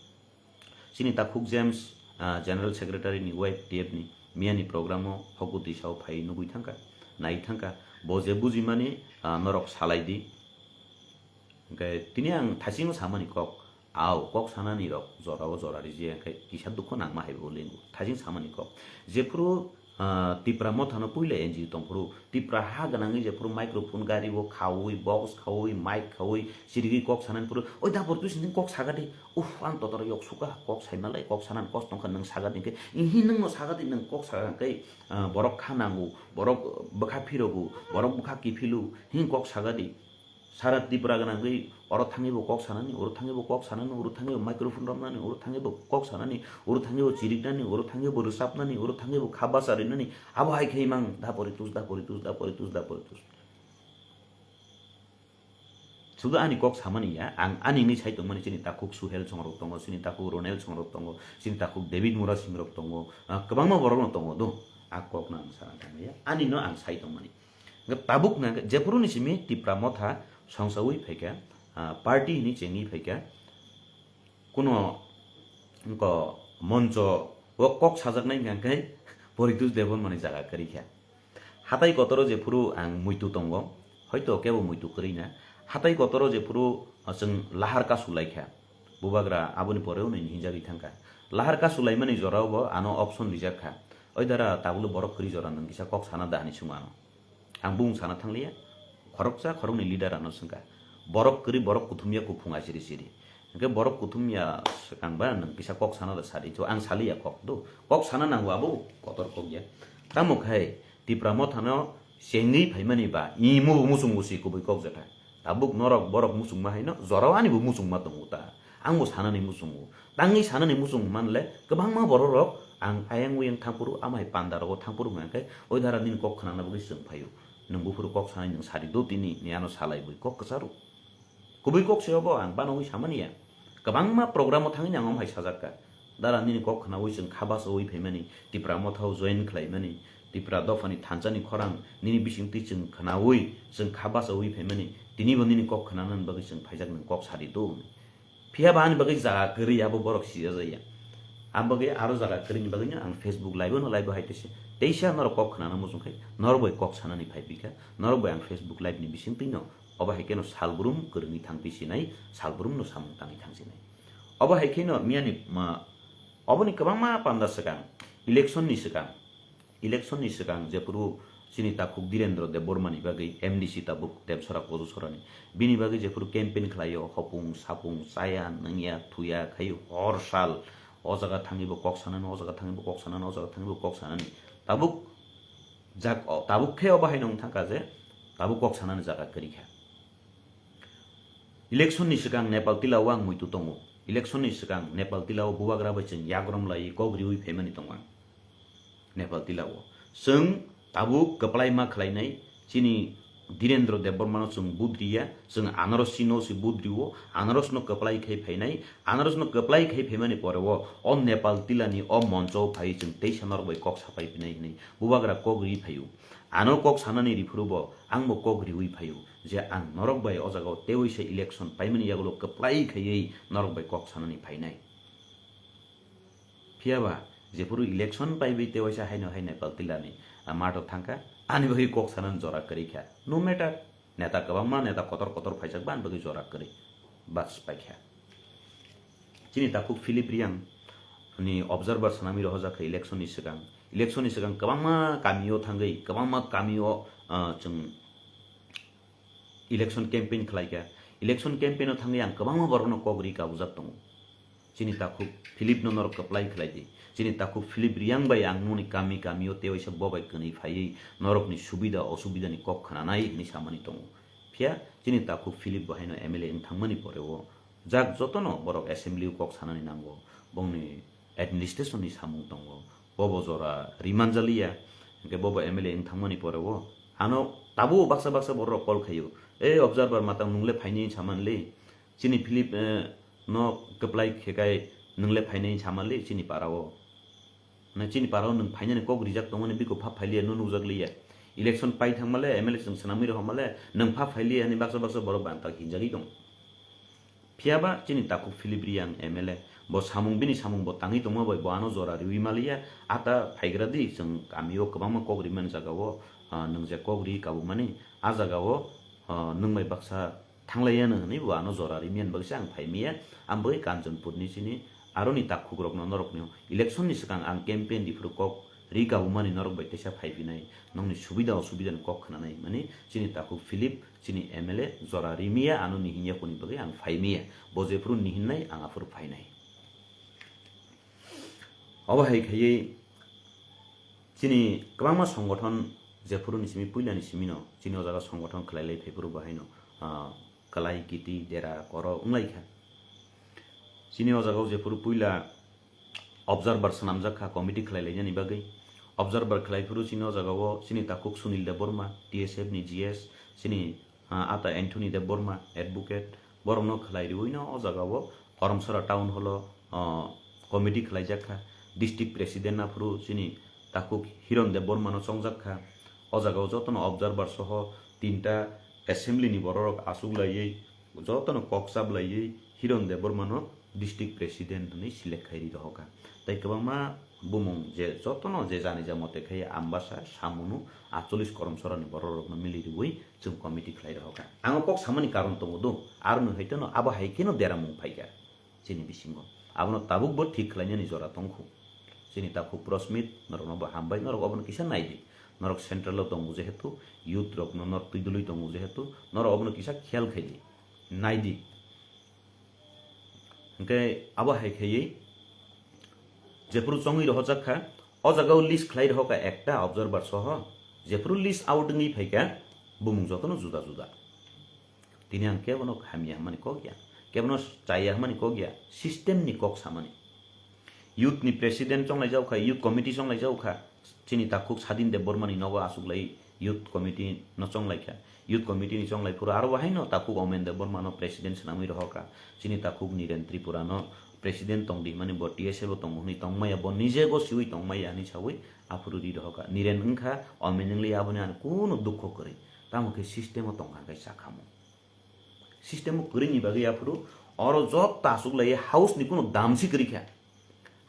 Chini takhuk James, ah, General Secretary ni Y T F ni miyani program o hokutwi sao phai nugui thangkha, nai thangkha. Bo je bujimani, ah, norok salai di. Hwnkhe tini ang thaisingo samani kok, au kok sanani rok jora o jora riji hwnkhe kisa dukho nangma hai bo lingo. Thaising samani kok. Jephuru Ah, Tipra Mothano puila N G O tongphuru, Tipra ha gwnangwi jephuru microphone gari o khaui, box khaui, mic khaui, chirigwi kok sanani phuru, "Oi da poritus nini kok sagadi, uff, ang totor yok suka, kok saimalai, kok sanani kos tongkha, nwng sagadi hwnkhe, ihi nwngno sagadi, nwng kok saga hwnkhe, ah, borok kha nango, borok bwkha phirogo, borok bwkha kiphilu, hini kok sagadi." Sara Tripura gwnangwi oro thangwi bo kok sanani, oro thangwi bo kok sanani, oro thangwi bo microphone romnani, oro thangwi bo kok sanani, oro thangwi bo chiriknani, oro thangwi bo rwchapnani, oro thangwi bo kha bacha rinani, abo hai khe mang da poritus, da poritus, da poritus, da poritus. Sudu ani kok samani ya, ang ani wngwi sai tongmani chini takhuk Suhel songrok tongo, chini takhuk Ronel songrok tongo, chini takhuk David Murasing rok tongo, ah, kwbangma borok no tongo do. A kok no ang sana tangmani ya, ani no ang sai tongmani. Hwnkhe tabuk hwnkhe jephuru ni simi Tipra Motha songsaui phaikha, ah, party hinwi chengwi phaikha, kuno wngkha moncho o kok sajaknai hwnkhe Poritus Debbarmani jaga kwrwi kha. Hatai kotoro jephuru ang muitu tongo, hoito kebo muitu kwrwi na. Hatai kotoro jephuru, ah, chwng lahar kasu lai kha, bubagra aboni pore hwnwi hinjagwi thang kha. Lahar kasu laimani jorao bo ano option rijak kha. Oi dara, tabukle borok kwrwi jora nwng kisa kok sana da hinwi swngo ano. Ang bumung sana thangliya, khoroksa khoroknwi leader ano swngkha. Borok kwrwi, borok kuthumya kuphung asiri siri. Hwnkhe borok kuthumya swkang ba nwng kisa kok sana da sadi. To ang saliya kok do. Kok sana nango abo kotor kok ya. Tamo khai Tipra Mothano chengwi phaimani ba imo bo muchungo si kubui kok jatha. Tabuk norok borok muchungma haino jorao ani bo muchungma tongo ta. Ang bo sanani muchungo. Tangwi sanani muchung manle kwbangma borok rok ang ayang uyang thangphuru, amai panda rogo thangphuru hwnkhe oi dara nini kok khwnana bagwi chwng phaio. Nwng buphuru kok sanai nwng sadi do tini, ni ano salai bui kok kwcharo. Kubui kok se obo ang bano wi samani ya. Kwbangma program o thangwi ang om hai sajak ka. Dara nini kok khnawi chwng kha bachawi phaimani, Tipra Motha o join khlaimani, Tipra dophani thansa ni khorang nini bising twi chwng khnawi chwng kha bachawi phaimani, tini bo nini kok khnanani bagwi chwng phaijak nwng kok sadi do. Phiya ba ani bagwi jaga kwrwi abo borok sijajaya. Ang bagwi aro jaga kwrwini bagwino ang Facebook live-o no live-o hai tese. Teisa norok kok khnana muchung khai norok bai kok sanani phai phi kha. Norok bai ang Facebook live-ni bising twino obo hai kheno salbrum kwrwngwi thang phi sinai, salbrum no samung tangwi thang sinai. Obo hai kheno miyani ma, oboni kwbangma panda swkang, election-ni swkang, election-ni swkang jephuru chini takhuk Dhirendra Debbarma ni bagwi M D C tabuk Debsora Kojusorani, bini bagwi jephuru campaign khlaio, hopung sapung chaya nungya thuya khai hor sal o jaga thangwi bo kok sanani, o jaga thangwi bo kok sanani, o jaga thangwi bo kok sanani. Tabuk jak, o, tabuk khe obo hai nung thangkha je tabuk kok sanani jaga kwrwi kha. Election ni swkang Nepal tila o ang muitu tongo. Election ni swkang Nepal tila o bubagra bai chwng yagrom lai kok riwi phaimani tongo ang. Nepal tila o chwng tabuk kwplai ma khlainai chini Dhirendra Debbarma no chwng budriya, chwng Anaros si no si budrio, Anaros no kwplai khai phainai, Anaros no kwplai khai phaimani pore o, o Nepal tila ni o moncho o phai chwng teisa norok bai kok sapai phinai hinwi bubagra kok ri phaio. Ano kok sanani riphuru bo ang bo kok riwi phaio je ang norok bai o jaga o tewaisa election paimani yagulo kwplai khaiwi norok bai kok sanani phainai. Phiya ba jephuru election paiwi tewaisa haino hai Nepal tila ni, ah, mato thangkha, ani bagwi kok sanani jora kwrwi kha. No matter, neta kwbangma neta kotor kotor phaijak ba ani bagwi jora kwrwi. Bas paikha. Chini takhuk Philip Riang ni observer swnamwi rohorjak kha election ni swkang. Election ni swkang kwbangma kamio thangwi, kwbangma kamio, ah, chwng election campaign khlaikha. Election campaign o thangwi ang kwbangma borokno kok ri kabujak tongo. Chini takhuk Philip no norok kwplai khlai di. Chini takhuk Philip Riang bai ang noni kami kamio tewaisa bobai kwnwi phaiwi norokni subida osubida ni kok khnanai hinwi samani tongo. Phiya chini takhuk Philip bo haino M L A wng thangmani pore o jak jotono borok assembly o kok sanani nango. Bongni administration ni samung tongo. Bobo jora rimanjaliya. Hingke bobo M L A wng thangmani pore o ano tabuk baksa baksa borok call khaio. "E observer matang nungle phaini samanle. Chini Philip, eh, no kwplai khekai nungle phaini samanle chini para o." Na chini para o nwng phainani kok rijak tongmani biko pha phailiya no nukjak liya. Election pai thangmale M L A chwng swnamwi rohormale nwng pha phailiya hinwi baksa baksa borok banta hinjagwi tong. Phiya ba chini takhuk Philip Riang M L A bo samung bini samung bo tangwi tongma bai bo ano jora riwi maliya ata phaigra di chwng kamio kwbangma kok rimani jaga o, ah, nwng je kok ri kabumani a jaga o, ah, nwng bai baksa thanglaiya no hinwi bo ano jora rimani bagwi se ang phaimiya. Ang bai Kanchanpur ni chini aroni takhuk rokno norokni election ni swkang ang campaign riphuru kok ri kabumani norok bai teisa phaiphinai, nokni subida osubida ni kok khnanai mani chini takhuk Philip chini M L A jora rimiya ano ni hinya kuni bagwi ang phaimiya, bo jephuru ni hinnai ang aphuru phainai. Obo hai khaiwi chini kwbangma songgothon jephuru ni simi puila ni simi no chini o jaga songgothon khlai lai phaiphuru bo haino, ah, kwlai kiti dera koro wnglaikha. Chini o jaga o jephuru puila observer swnamjak kha committee khlai lainani bagwi. Observer khlai phuru chini o jaga o chini takhuk Sunil Debbarma, T S F ni G S, chini, ah, ata Anthony Debbarma, advocate, borokno khlai riwi no o jaga o Karamsara town hall o, ah, committee khlaijak kha. District president aphuru chini takhuk Hiron Debbarma no chongjak kha. O jaga o jotono observer soho tinta assembly ni borok rok asuk laiwi jotono kok chap laiwi Hiron Debbarma no district president hinwi select khai ri rohor kha. Tai kwbangma bumung je jotono je jani ja mote khai Ambasa, Samunu, Acholis, Karamsara ni borok rokno mili riwi chwng committee khlai rohor kha. Ang o kok samani karon tongo do, aro no hai teno abo hai kheno deramung phai kha. Chini bisingo. Abono tabuk bo thik khlainani jora tongkhu. Chini takhuk Prosmit, norokno bo hambai, norok obono kisa naidi. Norok central o tongo jehetu, youth rokno norok twi dului tongo jehetu, norok obono kisa khiyal khaidi. Naidi. Hingke abo hai khaiwi jephuru chongwi rohorjak kha, o jaga o list khlai rohor kha ekta observer soho, jephuru list out wngwi phai kha, bumung jotono juda juda. Tini ang kebono hamya hwnmani kok ya, kebono chaya hwnmani kok ya, system ni kok samani. Youth ni president chonglai jaokha, youth committee chonglai jaokha, chini takhuk Sadin Debbarma ni nogo achuklai youth committee no chonglai kha. Youth committee ni chonglai phuru aro bo haino takhuk Omen Debbarma no president swnamwi rohor kha. Chini takhuk Niren Tripura no president tong di hwnmani bo T S F o tongo hwnwi tongmaya, bo nije go siwi tongmaya hwnwi sawi aphuru ri rohor kha. Niren wngkha Omen wngli aboni ano kunu dukho kwrwi. Tamo khe system o tongkha khe sakhamu. System o kwrwini bagwi aphuru oro joto aswk lai house ni kunu damsi kwrwi kha.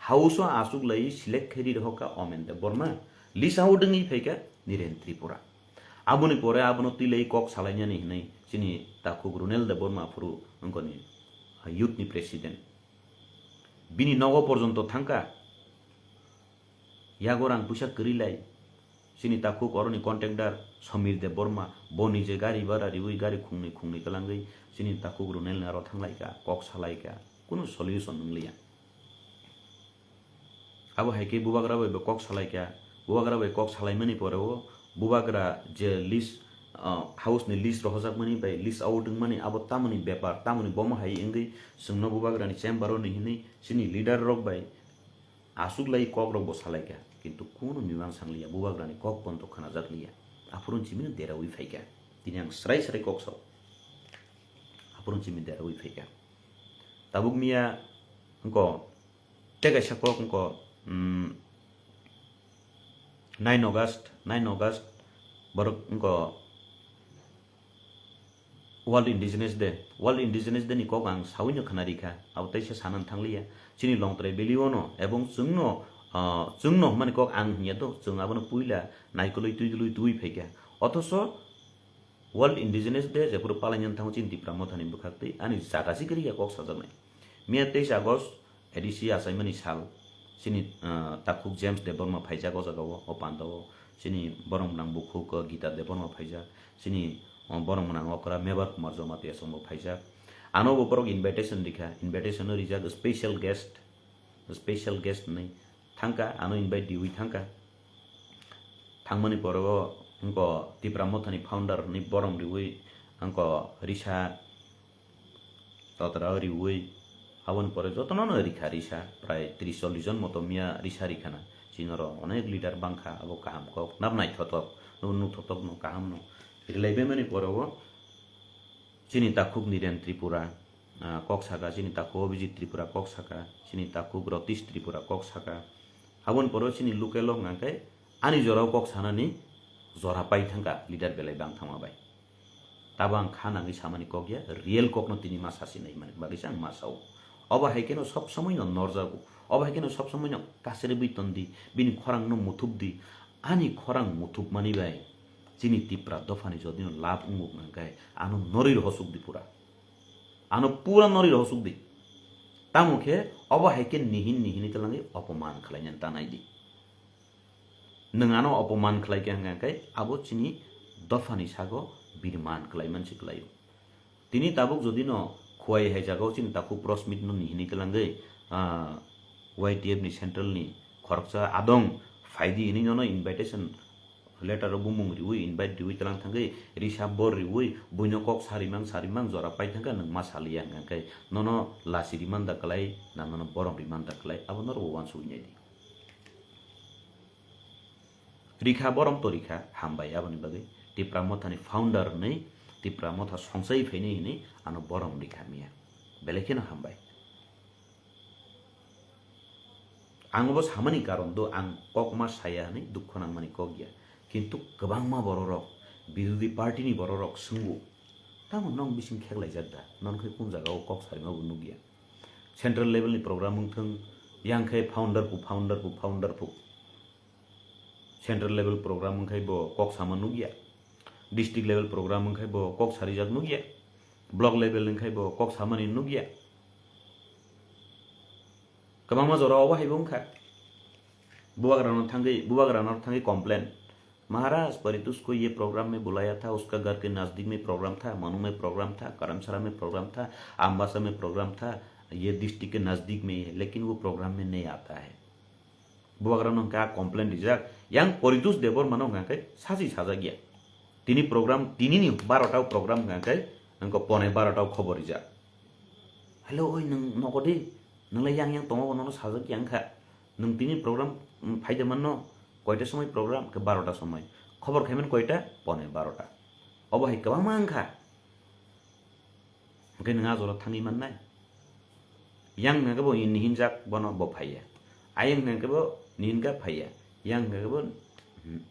House o aswk lai select khe ri rohor kha Omen Debbarma, list out wngwi phai kha Niren Tripura. Aboni pore abono twi lai kok salainani hwnwi chini takhuk Runel Debbarma aphuru wngkoni youth ni president. Bini nogo porjonto thangkha. Yago rang puisa kwrwi lai. Chini takhuk oroni contractor Samir Debbarma, bo nije gari bara riwi gari khungni khungni twlangwi chini takhuk Runel ni aro thanglaikha, kok salaikha, kunu solution wngliya. Abo hai khe bubagra bai bo kok salaikha, bubagra bai kok salaimani pore o bubagra je list, ah, house ni list rohojakmani bai list out wngmani abo tamoni bepar, tamoni bomo hai wngwi chwngno bubagrani chamber o ni hwnwi chini leader rok bai aswk lai kok rok bo salaikha, kintu kunu mimang sangliya, bubagrani kok pono khwnajakliya. Aphuru chimino derawi phaikha. Tini ang srai srai kok sao. Aphuru chimi derawi phaikha. Tabuk miya wngko tei kaisa kok wngko, mm, nine August, nine August borok wngko World Indigenous Day, World Indigenous Day ni kok ang sawino khwnarikha, abo teisa sanani thangliya. Chini Longtrai Valley o no ebong chwngno, ah, chwngno hwnmani kok ang hwnya to, chwng abono puila naikolwi twidulwi twi phaikha. Othoso World Indigenous Day jephuru palainani thango chini Tipra Mothani bwkhaktwi ani jaga si kwrwi ya kok sajaknai. Miya teis August A D C achaimani sal, chini, ah, takhuk James Debbarma phaijak o jaga o, o panda o, chini borok gwnang bukhuk, ah, Gita Debbarma phaijak, chini, ah, borok gwnang okra Mebar Kumar Jamatia chwngbo phaijak. Ano bo borok invitation rikha, invitation o rijak special guest, special guest hinwi thangkha, ano invite riwi thangkha. Thangmani pore o wngkha Tipra Mothani founder hinwi borom riwi wngkha risa totra riwi, aboni pore jotono no rikha risa, prai tris chollis jon moto miya risa rikhana. Chini oro onek leader bangkha, abo kaham kok, nab naithotok, nub nuthotok no kaham no. Rilai bemani pore o chini takhuk Niren Tripura, ah, kok saka, chini takhuk Abhijit Tripura kok saka, chini takhuk Ratish Tripura kok saka. Aboni pore o chini local o hwnka khe ani jora o kok sanani jora pai thangkha leader belai bang thangma bai. Tabo ang kha nangwi samani kok ya, real kokno tini ma sasi nai mani bagwi se ang ma sao. Obo hai kheno sob somoi no norjago, obo hai kheno sob somoi no kasirwi tondi, bini khorang no muthubdi, ani khorang muthubmani bai chini Tipra dophani jodi no lab wngwk nang khe ano norwi rohosuk di pura, ano pura norwi rohosuk di. Tamo khe obo hai khe nihin nihin ni twlangwi opoman khlainani ta nai di. Nwng ano opoman khlai khe hwnka khe abo chini dophani sago birman khlai mansi khlaio. Tini tabuk jodi no Khowai hai jagao chini takhuk press meet no ni hinwi twlangwi, ah, Y T F ni central ni khoroksa adong phaidi hinwi nono invitation letter o bumung riwi invite riwi twlang thangwi risa bor riwi buino kok sarimang sarimang jora pai thangkha nwng ma saliya hwnka khe nono lasi rimanda khlai na nono borom rimanda khlai abo norok bo uansugwi nai di. Rikha borom to rikha, hambai aboni bagwi. Tipra Mothani founder hwnwi, Tipra Motha songsai phainai hwnwi ano borom rikha miya. Belai kheno hambai. Ang obo samani karon do ang kok ma saya hwnwi dukho nangmani kok ya. Kintu kwbangma bororok, birodhi party ni bororok swngo, "Tamo nong bising kheklaijak da? Nong khe kun jaga o kok sarima bo nukya?" Central level ni program wngthung, yang khe founder pu, founder pu, founder pu. Central level program wngkhai bo kok sama nukya. District level program wngkhai bo kok sarijak nukya. Block level wngkhai bo kok samani nukya. Kwbangma jora obo hai bo wngkha. Bubagrano thangwi, bubagrano thangwi complain. महाराज, परितोष को ये प्रोग्राम में बुलाया था, उसका घर के नजदीक में प्रोग्राम था, मनु में प्रोग्राम था, करमसरा में प्रोग्राम था, अम्बासा में प्रोग्राम था, ये डिस्ट्रिक्ट के नजदीक में ही है, लेकिन वो प्रोग्राम में नहीं आता है। Bubagrano hwnkha complain rijak, yang Poritos Debbarmano hwnkha khe sachi sajak ya. Tini program, tinini barota o program hwnkha khe wngkha pone barota o khobor rijak. Hello, oi, nwng nogo di? Nwng le yang yang tongo, nono sajak ya wngkha. Nwng tini program, mm, phaide manno, koita somoi program? Khe barota somoi. Khobor khaimani koita? Pone barota. Obo hai kwbangma wngkha. Hwnkhe nwng a jora thangwi mannai. Yang hwnkhe bo ni hinjak, bono bo phaiya. Ayang hwnkhe bo ni hinka phaiya. Yang hwnkhe bo, hmm.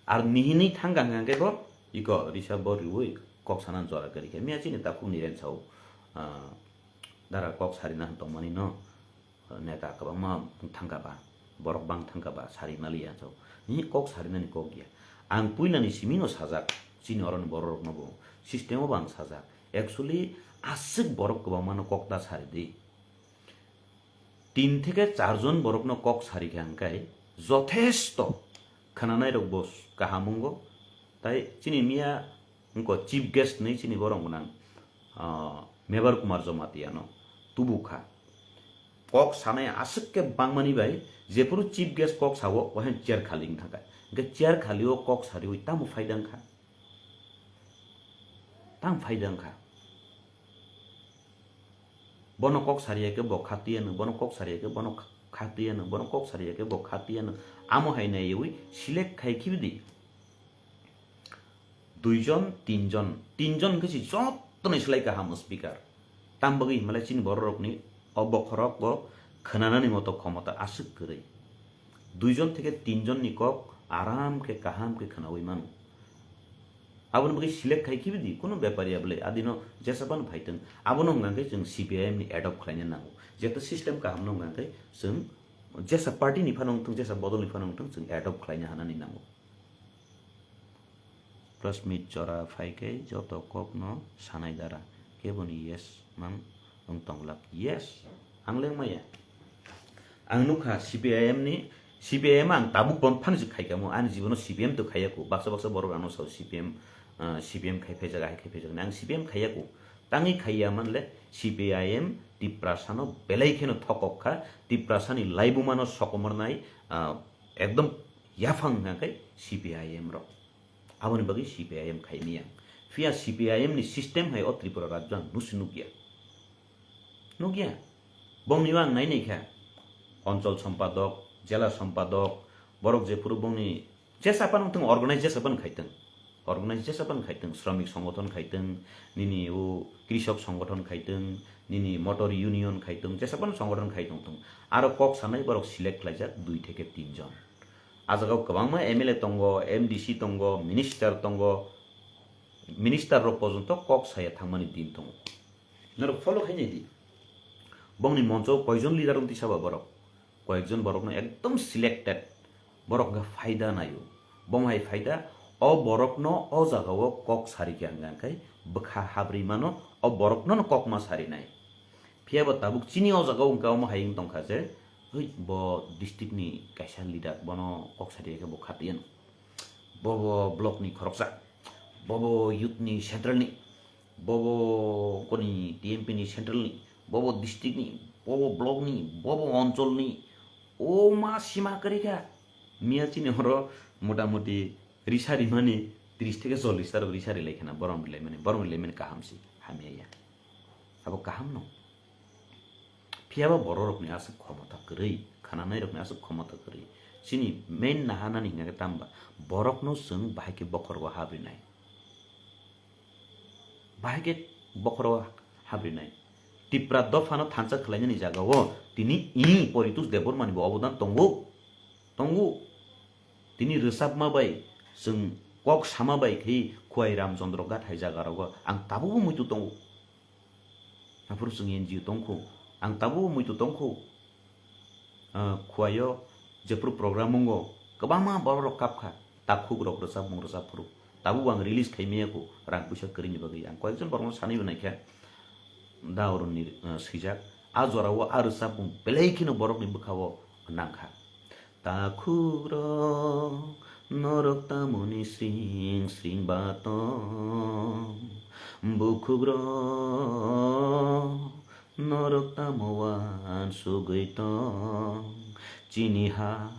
Ar ni hinwi thangkha hwnkhe bo iko risa bo riwi kok sana jora kwrwi khe. Miya chini takhuk ni rensao, ah, dara kok sarina tongmani no. Neta kwbangma thangkha ba, borok bang thangkha ba, sari maliya chao. Ni kok sarinani kok ya. Ang puilani simino sajak, chini oroni bororokno bo. System o bo ang sajak. Actually, aswk borok kwbangmano kok ta sari di. Tin theke char jon borokno kok sari kha hwnkhe jothesto khwnanairok bo kaham wngo. Tai chini miya wngkha chief guest ni chini borok gwnang, ah, Mebar Kumar Jamatia no tubu kha. Kok sanai aswk khe bangmani bai jephuru chief guest kok sao, o hai chair khali wng thangkha. Hwnkhe chair khali o kok sariwi tamo phaida wngkha? Tamo phaida wngkha? Bono kok sariya khe bo khatiya no, bono kok sariya khe bono kha-, khatiya no, bono kok sariya khe bo khatiya no. Amo hai naiwi select khai khibi di. Duijon, tinjon, tinjon hwnkhe se jottoni slai kaham speaker. Tam bagwi himlai chini bororokni o bokhorok bo khwnanani moto khomota aswk kwrwi. Duijon theke tinjonni kok aram khe, kaham khe khwnawi mano. Aboni bagwi select khai khibi di, kunu bepar ya bwle, adino jesa phano phaitwng. Abono hwnkha khe chwng C P I M ni adopt khlaina nango. Jeto system kaham no hwnkha khe chwng jesa party ni phano wngthung, jesa bodol ni phano wngthung, chwng adopt khlaina hanani nango. Press meet jora phai khe joto kok no sanai dara. Keboni yes mang wng tong glak. Yes, ang leng maya. Ang nukha C P I M ni, C P I M ang tabuk pon phang jik khai kamo, ani jibono C P M to khaiya ku. Baksa baksa borok ano sao C P M, ah, C P M khai phaijak, ahai khai phaijak. Ang C P M khaiya ku. Tangwi khaiya manle C P I M Tiprasa no belai kheno thokok kha. Tiprasa ni laibuma no sokomornai, ah, ekdom yaphang hwnkha khe C P I M rok. Aboni bagwi C P I M khai miyang. Phiya C P I M ni system hai o Tripura rajyo ang nusi nukya. Nukya. Bongni ang nai nai kha. Onchol sompadok, jela sompadok, borok jephuru bongni jesa phano wngthung, organize jesa phano khaitwng. Organize jesa phano khaitwng, sromik songothon khaitwng, nini o krisok songothon khaitwng, nini motor union khaitwng, jesa phano songothon khaitwng thung. Aro kok sanai borok select khlaijak dui theke tin jon. A jaga o kwbangma M L A tongo, M D C tongo, minister tongo, minister rok porjonto kok saya thangmani din tongo. Norok follow khai nai di. Bongni moncho koijon leader wng tisa ba borok? Koyekjon borokno ekdom selected, borok wngkha phaida naio. Bomo hai phaida, o borokno o jagao kok sari khe hwnka hwnkhe bwkha habri mano, o borokno no kokma sarinai. Phiya bo tabuk chini o jagao hwnka omo hai wng tongkha je, "Hui, bo district ni kaisa leader, bono kok sari khe bo khatiyano. Bo bo block ni khoroksa, bo bo youth ni central ni, bo bo koni T M P ni central ni, bo bo district ni, bo bo block ni, bo bo onchol ni." O ma sima kwrwi kha. Miya chini oro motamuti risa rimani tris theke chollis ta rok risa rilai khana, borom rilaimani, borom rilaimani kaham se, hamya ya. Abo kaham no. Phiya ba bororokni aswk khomota kwrwi, khananairokni aswk khomota kwrwi. Chini main nahanani hingkha khe tamba, borokno chwng bahai khe bokhorogo habrinai. Bahai khe bokhorogo habrinai. Tipra dophano thansa khlainani jagao tini i Poritos Debbarmani bo obodan tongo. Tongo. Tini rwchapma bai, chwng kok sama bai khe Khwai Ramchandra Ghat hai jagarogo ang tabukbo muitu tongo. Aphuru chwng N G O tongkhu, ang tabukbo muitu tongkhu. Ah, Khwaio jephuru program wngo, kwbangma bororok kapkha, takhukrok rwchapmung rwchapphuru. Tabukbo ang release khai maya kho, rang puisa kwrwini bagwi. Ang koyekjon borokno sanwi bo naikha, da oroni, ah, swijak. A jorao a rwchapmung belai kheno borokni bwkhao nangkha. Takhukrok, norok tamoni sring sring ba tong? Bukhukrok, norok tamo uansugwi tong? Chini ha,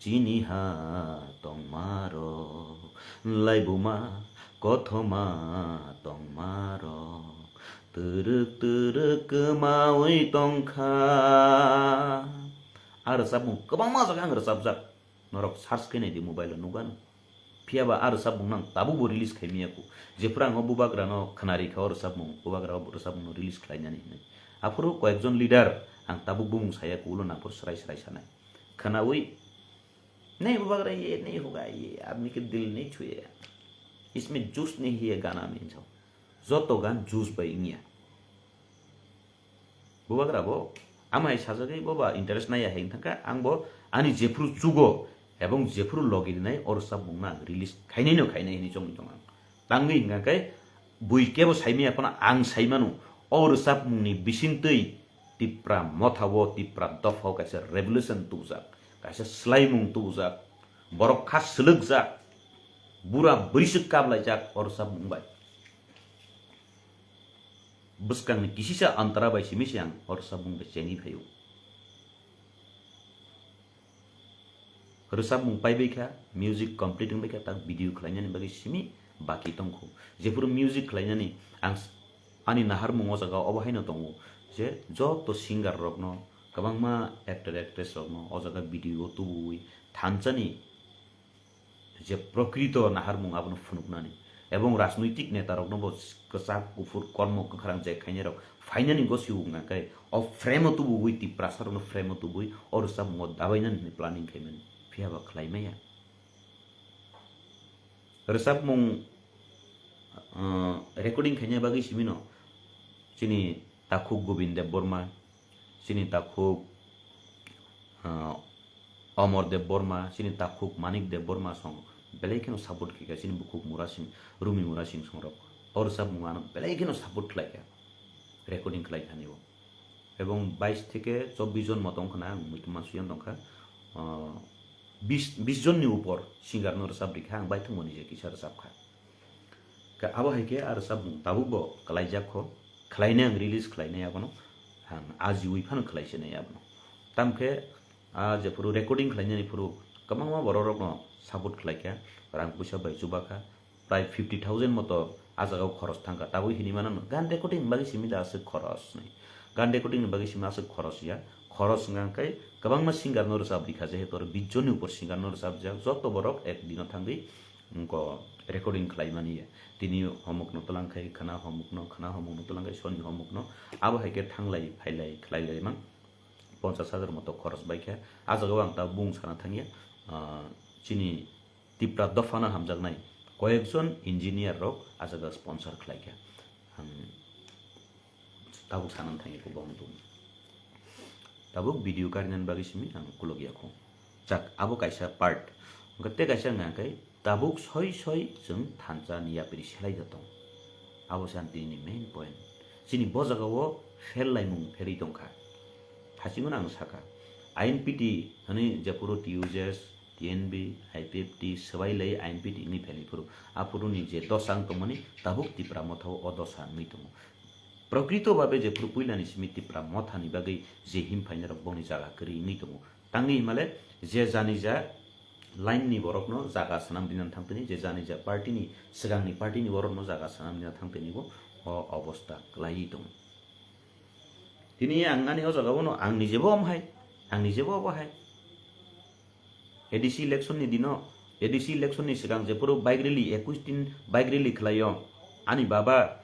chini ha tongmarok, laibuma kothoma tongmarok, twrwk twrwk kwmawi tongkha. A rwchapmung kwbangma jaga ang rwchapjak. Norok search khe nai di mobile o nukgano. Phiya ba a rwchapmung no ang tabuk bo release khai manya kho. Jephuru ang o bubagra no khwnari kha o rwchapmung, bubagra o rwchapmung no release khlainani hinwi. Aphuru koyekjon leader ang tabuk bumung saya kho, ulo nangphuru swrai swrai sanai. Khwnaui, "Nahi bubagra ye nahi hoga, ye aadmi ke dil nahi chhuye. Isme juice nahi hai ye gana mein jao." Joto gan juice bai wngya. Bubagra bo amai sajagwi bo ba interest naiya hai wngthangkha, ang bo ani jephuru chugo ebong jephuru logi rinai o rwchapmung no ang release khainai no khainai hinwi chongwi tong ang. Tangwi hwnkha khe bui kebo saimaya phano ang saimano o rwchapmung ni bisingtwi Tipra motha o Tipra dopha o kaisa revolution tubujak, kaisa swlaimung tubujak, borok kha swlwkjak, bura bwrwiswk kablaijak o rwchapmung bai. Bwskangni kisisa antara bai simi se ang o rwchapmung bai chengwi phaio. Rwchapmung paibai kha, music complete wngbai kha, tak video khlainani bagwi simi baki tongkhu. Jephuru music khlainani ang s-, ani naharmung o jaga obo haino tongo je joto singer rokno, kwbangma actor actress rokno o jaga video o tubui thansani je prokrito naharmung abono phunuknani, ebong rajnoitik neta rokno bo kwchak kuphur kormo kwkhrang je khainai rok phainani gosio wngkha khe o frame o tubui Tiprasa rokno frame o tubui o rwchapmung o dabainani hinwi planning khaimani, phiya ba khlai maya. Rwchapmung, uh, recording khaina bagwi simino chini takhuk Govind Debbarma, chini takhuk, ah, Amar Debbarma, chini takhuk Manik Debbarma song belai kheno support khaikha, chini bukhuk Murasing, Rumi Murasing songrok. O rwchapmung ano belai kheno support khlaikha, recording khlai thani o. Ebong bais theke chobbish jon mo tongkha na, ang muitu mansuyan tongkha. Ah, bis, bis jonni upor singer no rwchap rikha, ang baithang mani je kisa rwchapkha. Ka abo hai khe a rwchapmung tabuk bo kwlaijak kho, khlainai ang release khlainai abono, ang ajiui phano khlaisinai abono. Tamkhe a jephuru recording khlainani phuru kwbangma borok rokno support khlaikha, rang puisa bai chubakha, prai fifty thousand moto a jagao khoros thangkha, tabuk hinwi mano gan recording bagwi simi da aswk khoros hinwi. Gan recording ni bagwi simi aswk khoros ya, khoros wngkha khe kwbangma singer no rwchap rikha, jehetu oro bis jonni upor singer no rwchapjak, joto borok ek dino thangwi wngkha recording khlai mani ya. Tini homokno twlang khai khwna homokno, khwna homokno twlang khai soni homokno. Abo hai khe thanglai phailai khlai lai mang ponchas hajar moto khoros bai kha. A jagao ang ta bung sana thangya, ah, chini Tipra dophano hamjaknai koyekjon engineer rok a jaga sponsor khlai kha. Ang tabuk sanani thangwi kho bohong tong. Tabuk video karinani bagwi simi ang kulok ya kho. Chak, abo kaisa part. Hwnkhe tei kaisa wngkha khe tabuk soi soi chwng thansa ni yapri selai da tong. Abo se ang tini ni main point. Chini bo jaga o fel laimung pherwi tongkha. Hachimano ang sakha. I N P T hwnwi jephuru T U J S, T N B, I P F T swbai lai I N P T wngwi phailai phuru. Aphuru ni je dosa wng tongmani tabuk Tipra motha o o dosa wngwi tongo. Prokrito babe jephuru puilani simi Tipra mothani bagwi je him phainai rok bongni jaga kwrwi wngwi tongo. Tangwi himale je jani ja line ni borokno jaga swnam rina thang tini, je jani ja party ni swkangni party ni borokno jaga swnam rina thang tini bo o obostha kwlaiwi tongo. Tini ang ani o jaga bono ang nijebo om hai, ang nijebo obo hai. A D C election ni dino, A D C election ni swkang jephuru bike rally, ekush din bike rally khlaio, ani baba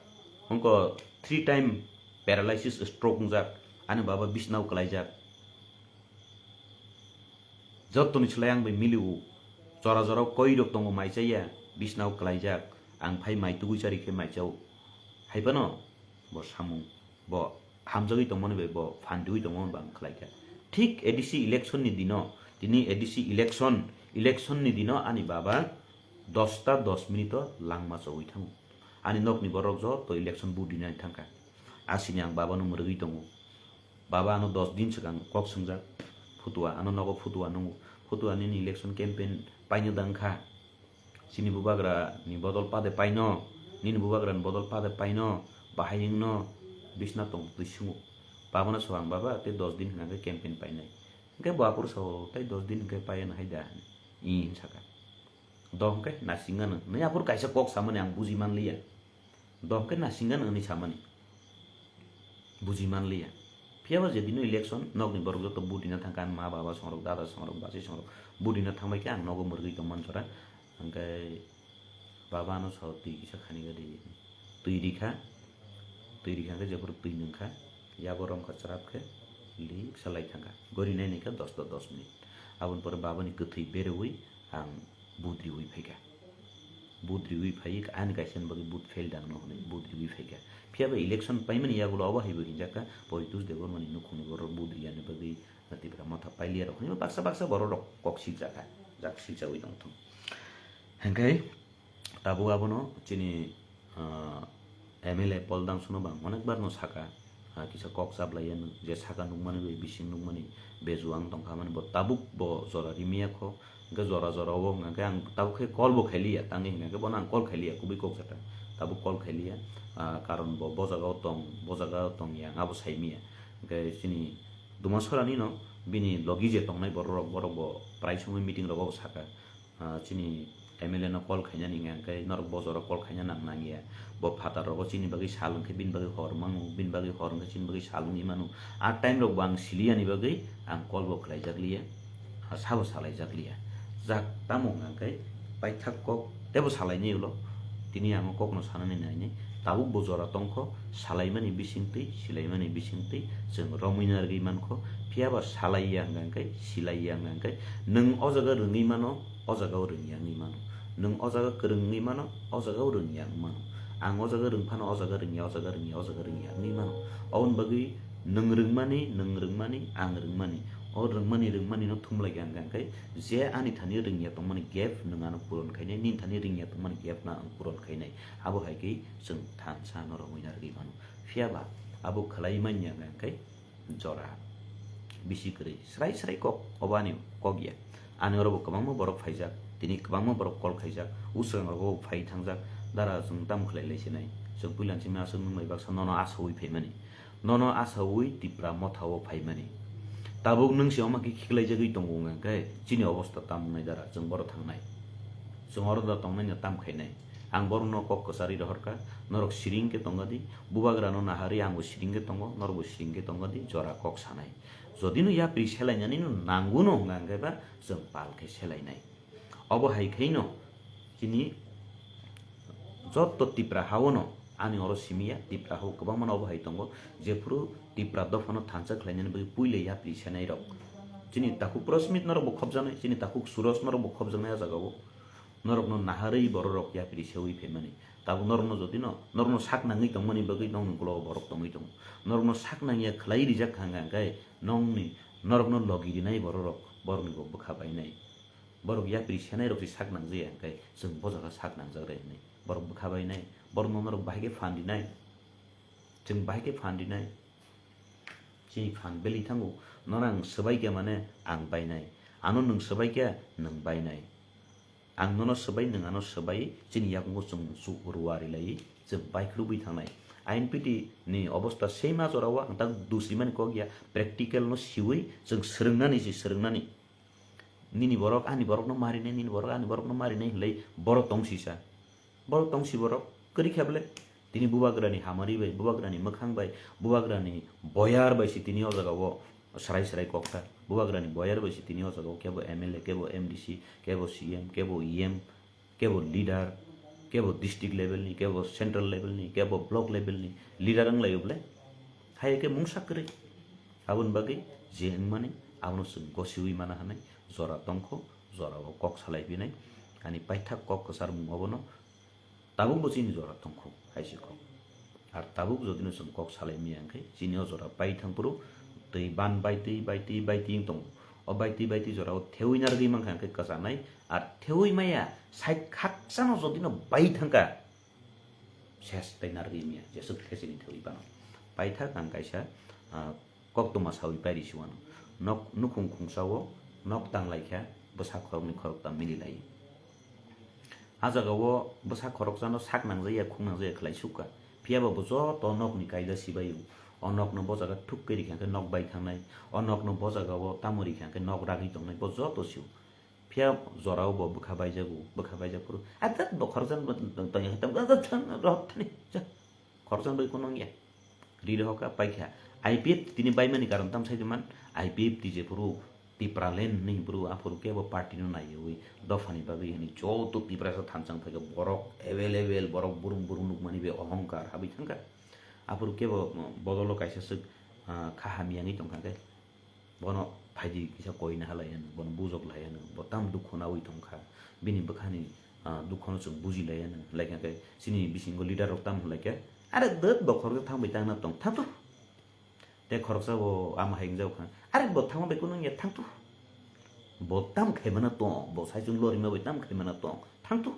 hwnkhe three time paralysis, stroke wngjak, ani baba bisnao kwlaijak. Jottoni slai ang bai miliu, jora jora koi rok tongo mai chaya, bisnao kwlaijak, ang phai mai tugui chari khe mai chao. Hai phano bo samung, bo hamjagwi tongmani bai bo phandiui tongmani bo ang khlai kha. Thik A D C election ni dino, tini A D C election, election ni dino ani baba dosta dos minute o langma chogwi thango. Ani nokni borok joto election vote dinani thangkha. Asini ang babano mwrwgwi tongo. Baba ano dos din swkang kok swngjak, phutua ano nogo phutua nungo. Phutua nini election campaign paino da wngkha? Chini bubagra ni bodol pade paino, nini bubagra ni bodol pade paino, bahai wngno bisna tong twi swngo. Babano swkang baba tei dos din hwnkhe campaign painai. Hwnkhe bo aphuru sao tei dos din hwnkhe paiya nahai da? I hwn saka. Do hwnkhe nasingano. Nini aphuru kaisa kok samani ang buji manliya. Do hwnkhe nasingano hwnwi samani. Buji manliya. Phiyaba je dino election, nokni borok joto vote rina thangkha, ani ma baba songrok, dada songrok, bachai songrok, vote rina thangbai khe ang nogo mwrwgwi tongmani jora. Hwnkhe baba ano sao twi kisa khani gadi. Twi rikha, twi rikha hwnkhe jephuru twi nwngkha, yabo romkha chwrap khe lik sa lai thangkha. Gori nai nai kha dosta dos minute. Aboni pore babani kwthwi berewi ang bud riwi phaikha. Bud riwi phai ani kaisa ni bagwi bud fail dang no hwnwi bud riwi phaikha. Phiya ba election paimani yagulo obo haibo hinjakha Poitus Debbarmani nukhungni borok bud riyani bagwi Tipra Motha pailiya rok hwnwi baksa baksa borok rok kok sikjakha, jak sikjawi tongthung. Hwnkhe tabuk abono chini, ah, M L A Paul Dangsuno bang onek bar no saka, ah, kisa kok chaplaiya nw-, je saka nukmani bai bising nukmani beju ang tongkha mani bo tabuk bo jora rimiya kho, hwnkhe jora jora o hwnkhe ang tabuk khe call bo khailiya, tangwi hwnkhe bono ang call khailiya, kubui kok jata tabuk call khailiya, ah, karon bo bo jaga o tong, bo jaga o tongya ang abo saimiya, hwnkhe chini Dumasora ni no bini logi je tongnai borok rok, borok bo prai somoi meeting rogo bo saka. Ah, chini M L A no call khainani hwnkhe norok bojoro call khaina nang nangya. Bo phatar rogo chini bagwi sal hwnkhe bini bagwi hor mano, bini bagwi hor hwnkhe chini bagwi sal wngwi mano. A time rok bo ang siliyani bagwi ang call bo khlaijak liya, ah, sabo salaijak liya. Jak tamo hwnkhe paithak kok tebo salainai ulo. Tini ang o kokno sanani nainai. Tabuk bo jora tongkho, salaimani bisingtwi, silaimani bisingtwi chwng romwi narwgwi mankho. Phiya ba salaiya hwnkhe, silaiya hwnkhe, nwng o jaga rwngwi mano, o jaga o rwngya wngwi mano. Nwng o jaga kwrwng wngwi mano, o jaga o rwngya wngwi mano. Ang o jaga rwng phano o jaga rwngya, o jaga rwngya, o jaga rwngya wngwi mano. Oboni bagwi nwng rwngmani, nwng rwngmani, ang rwngmani. O rwngmani, rwngmani no thumlaikha hwnkhe, je ani thani rwngya tongmani gap nwng ano puron khainai, nini thani rwngya tongmani gap no ang puron khainai. Abo hai khe chwng thansa no romwi narwgwi mano. Phiya ba abo khlai manya hwnkhe jora bisi kwrwi. Srai srai kok, obo ani kok ya. Ani oro bo kwbangma borok phaijak, tini kwbangma borok call khaijak, usrang rogo bo phai thangjak, dara chwng tamo khlai lai sinai. Chwng puila chini aswk nwng bai baksa nono asaui phaimani. Nono asaui Tipra Motha o phaimani. Tabuk nwng se omo khe khiklaijagwi tongo hwnkhe chini obosta tamo wngnai dara, chwng boro thangnai. Chwng oro da tongnai no tam khainai. Ang borokno kok kwcharwi rohorkha, norok siring khe tongadi, bubagrano naharwi angbo siring khe tongo, norokbo siring khe tongadi, jora kok sanai. Jodi no yapri selainani no nango no hwnka hwnkhe ba chwng pal khe selainai. Obo hai khaino chini jotto Tipra hao no, ani oro simi ya, Tipra hao kwbangma no obo hai tongo, jephuru Tipra dophano thansa khlainani bagwi puila yapri senai rok. Chini takhuk Prosmit norok bo khopjaknai, chini takhuk Suros norok bo khopjaknai a jagao. Norokno naharwi bororok yapri seui phaimani. Tabuk norokno jodi no, norokno sak nangwi tongmani bagwi nokni ulo borok tongwi tongo. Norokno sak nangya khlai rijak kha hwnka hwnkhe nokni, norokno logi rinai bororok, borokni bo bwkha bainai. Borok yapri senai rok se sak nangjaya hwnkhe chwng bo jaga sak nangjak re hinwi. Borok bwkha bainai, borokno norok bahai khe phan rinai. Chwng bahai khe phan rinai. Chini phan beli thango, nono ang swbai khe mane ang bainai. Ano nwng swbai khe nwng bainai. Ang nono swbai, nwng ano swbai, chini yakungo chwng chu-, ruwa rilai, chwng baikhwrwngwi thangnai. I N P T ni obosta same a jorao ang tak dusrimani kok ya, practical no siwi chwng swrwngnani se swrwngnani. Nini borok ani borokno marinai, nini borok ani borokno marinai hinlai borok tong sisa. Borok tong si borok, kwrwi khe bwle? Tini bubagrani hamari bai, bubagrani mwkhang bai, bubagrani boyar bai se tini o jagao srai srai kok kha. Bubagrani boyar bai se tini o jagao kebo M L A, kebo M D C, kebo C M, kebo E M, kebo leader, kebo district level ni, kebo central level ni, kebo block level ni leader wng laio bwle? Hai khe mungsa kwrwi. Aboni bagwi je wngmani abono chwng gosiwi mana hwnwi jora tongkho, jorao kok salai phinai. Ani paithak kok kwcharmung obono tabuk bo chini jora tongkho, hai se kok. Ar tabuk jodi no chwng kok salai maya hwnkhe chini o jora pai thang phuru twi ban bai twi, bai twi, bai twi wng tongo. O bai twi, bai twi jora o thewi narwgwi mankha hwnkhe kwchanai, ar thewi maya side khakchano jodi no bai thangkha, ses tei narwgwi maya, jeswk khe chini thewi bano. Paithak ang kaisa, ah, koktwma sawi pairi si wano. Nok nukhung khungsa o nok tang lai kha, bwsa khoroknwi khoroktam mili lai. A jaga o bwsa khoroksano sak nangjaya, khung nangjaya khlai sukha. Phiya ba bo joto nokni kaida sibai o. O nokno bo jaga thuk khe rikha khe nok bai thangnai. O nokno bo jaga o tamo rikha khe nok ragwi tongnai, bo joto sio. Phiya jora o bo bwkha baijago, bwkha baijak phuru. Adat bo khoroksan bo tong-, tong-, tong-, tong-, tong-, rohor thani. Ja. Khoroksan bai kunung ya. Ri rohor kha, pai kha. I P F T tini baimani karon tam sai man, I P F T je phuru Tipraland hinwi bru aphuru kebo party no naiwi dophani bagwi hinwi joto Tiprasa thansa wngphaikha, borok available, borok burum burum nukmani bai ohongkar habwi thangkha. Aphuru kebo bodolo kaisa swk kha hamya wngwi tongkha khe bono phaidi kisa koi naha lai hwnwi, bono bujok lai hwnwi, bo tam dukho nawi tongkha, bini bwkhani dukhono chwng buji lai hwnwi, lai khe chini bisingo leader rok tam hwnlai khe, are dwt bo khoroksa thangbai tangna tong thangto. Tei khoroksa bo ama hai wngjak kha, "Are bo thangma bai kunu wngya, thangtu. Bo tam khaimana tong, bo saichung lorima bai tam khaimana tong, thangtu."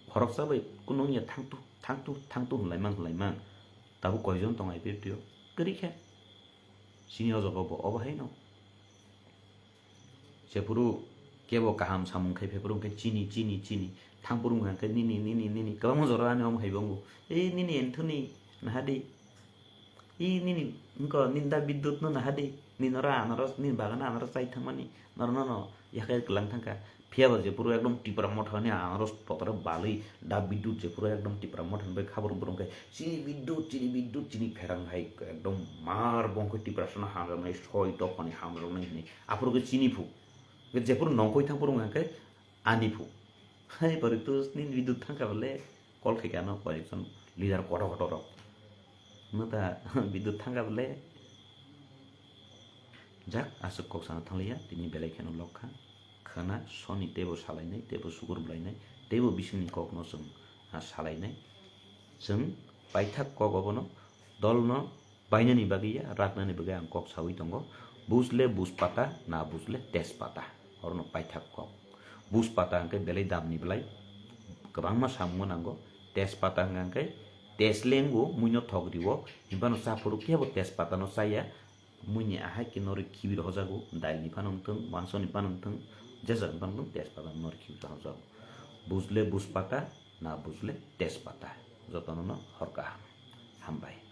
Khoroksa bai kunu wngya, "Thangtu, thangtu, thangtu," hwnlai mang, hwnlai mang. Tabuk koijon tong I P F T o? Kwrwi khe. Chini o jaga bo obo hai no. Jephuru kebo kaham samung khai phaiphuru hwnkhe chini, chini, chini. Thangphuru hwnkha khe nini, nini, nini. Kwbangma jora ani omo hai bo wngo. Ei nini Anthony, naha di. Ei nini wngkha, nini da Bidyut no naha di. Nini oro anaros, nini bagano anaros chai thangmani. Noro no no yakhai kwlang thangkha. Phiya ba jephuru ekdom Tipra Motha ni anaros totoro balwi da Bidyut jephuru ekdom Tipra Motha ni bai khabor bwrwng khe chini Bidyut, chini Bidyut, chini pherang hai ekdom mar bongkhe Tiprasa no hamjaknai, soi dophani hamjaknai hinwi. Aphuru khe chini phu. Jephuru nongkhoi thang phuru hwnkha khe ani phu. Hai pori tu nini Bidyut thangkha bole call khai khe ano koyekjon leader kotor kotor rok. No ta Bidyut thangkha bole. Jak aswk kok sana thangliya, tini belai kheno lok kha. Khana soni teibo salainai, teibo sukur bwlainai, teibo bisingni kokno chwng, ah, salainai. Chwng paithak kok obono dolno bainani bagwi ya, raknani bagwi ang kok saui tongo. Bujle bujpata, na bujle tejpata. Orono paithak kok. Bujpata hwnkhe belai damni bwlai, kwbangma samungo nango. Tejpata hwnkha hwnkhe tej lengo, muino thok rio, hinphano chaphuru kebo tejpatano chaya. Muini ahai khe norwi khibir hojago, dailni phano wngthung, wansoni phano wngthung, jesa phano wngthung, tejpata norwi khibir hojago. Bujle bujpata, na bujle tejpata. Jotono no hor kaham. Hambai.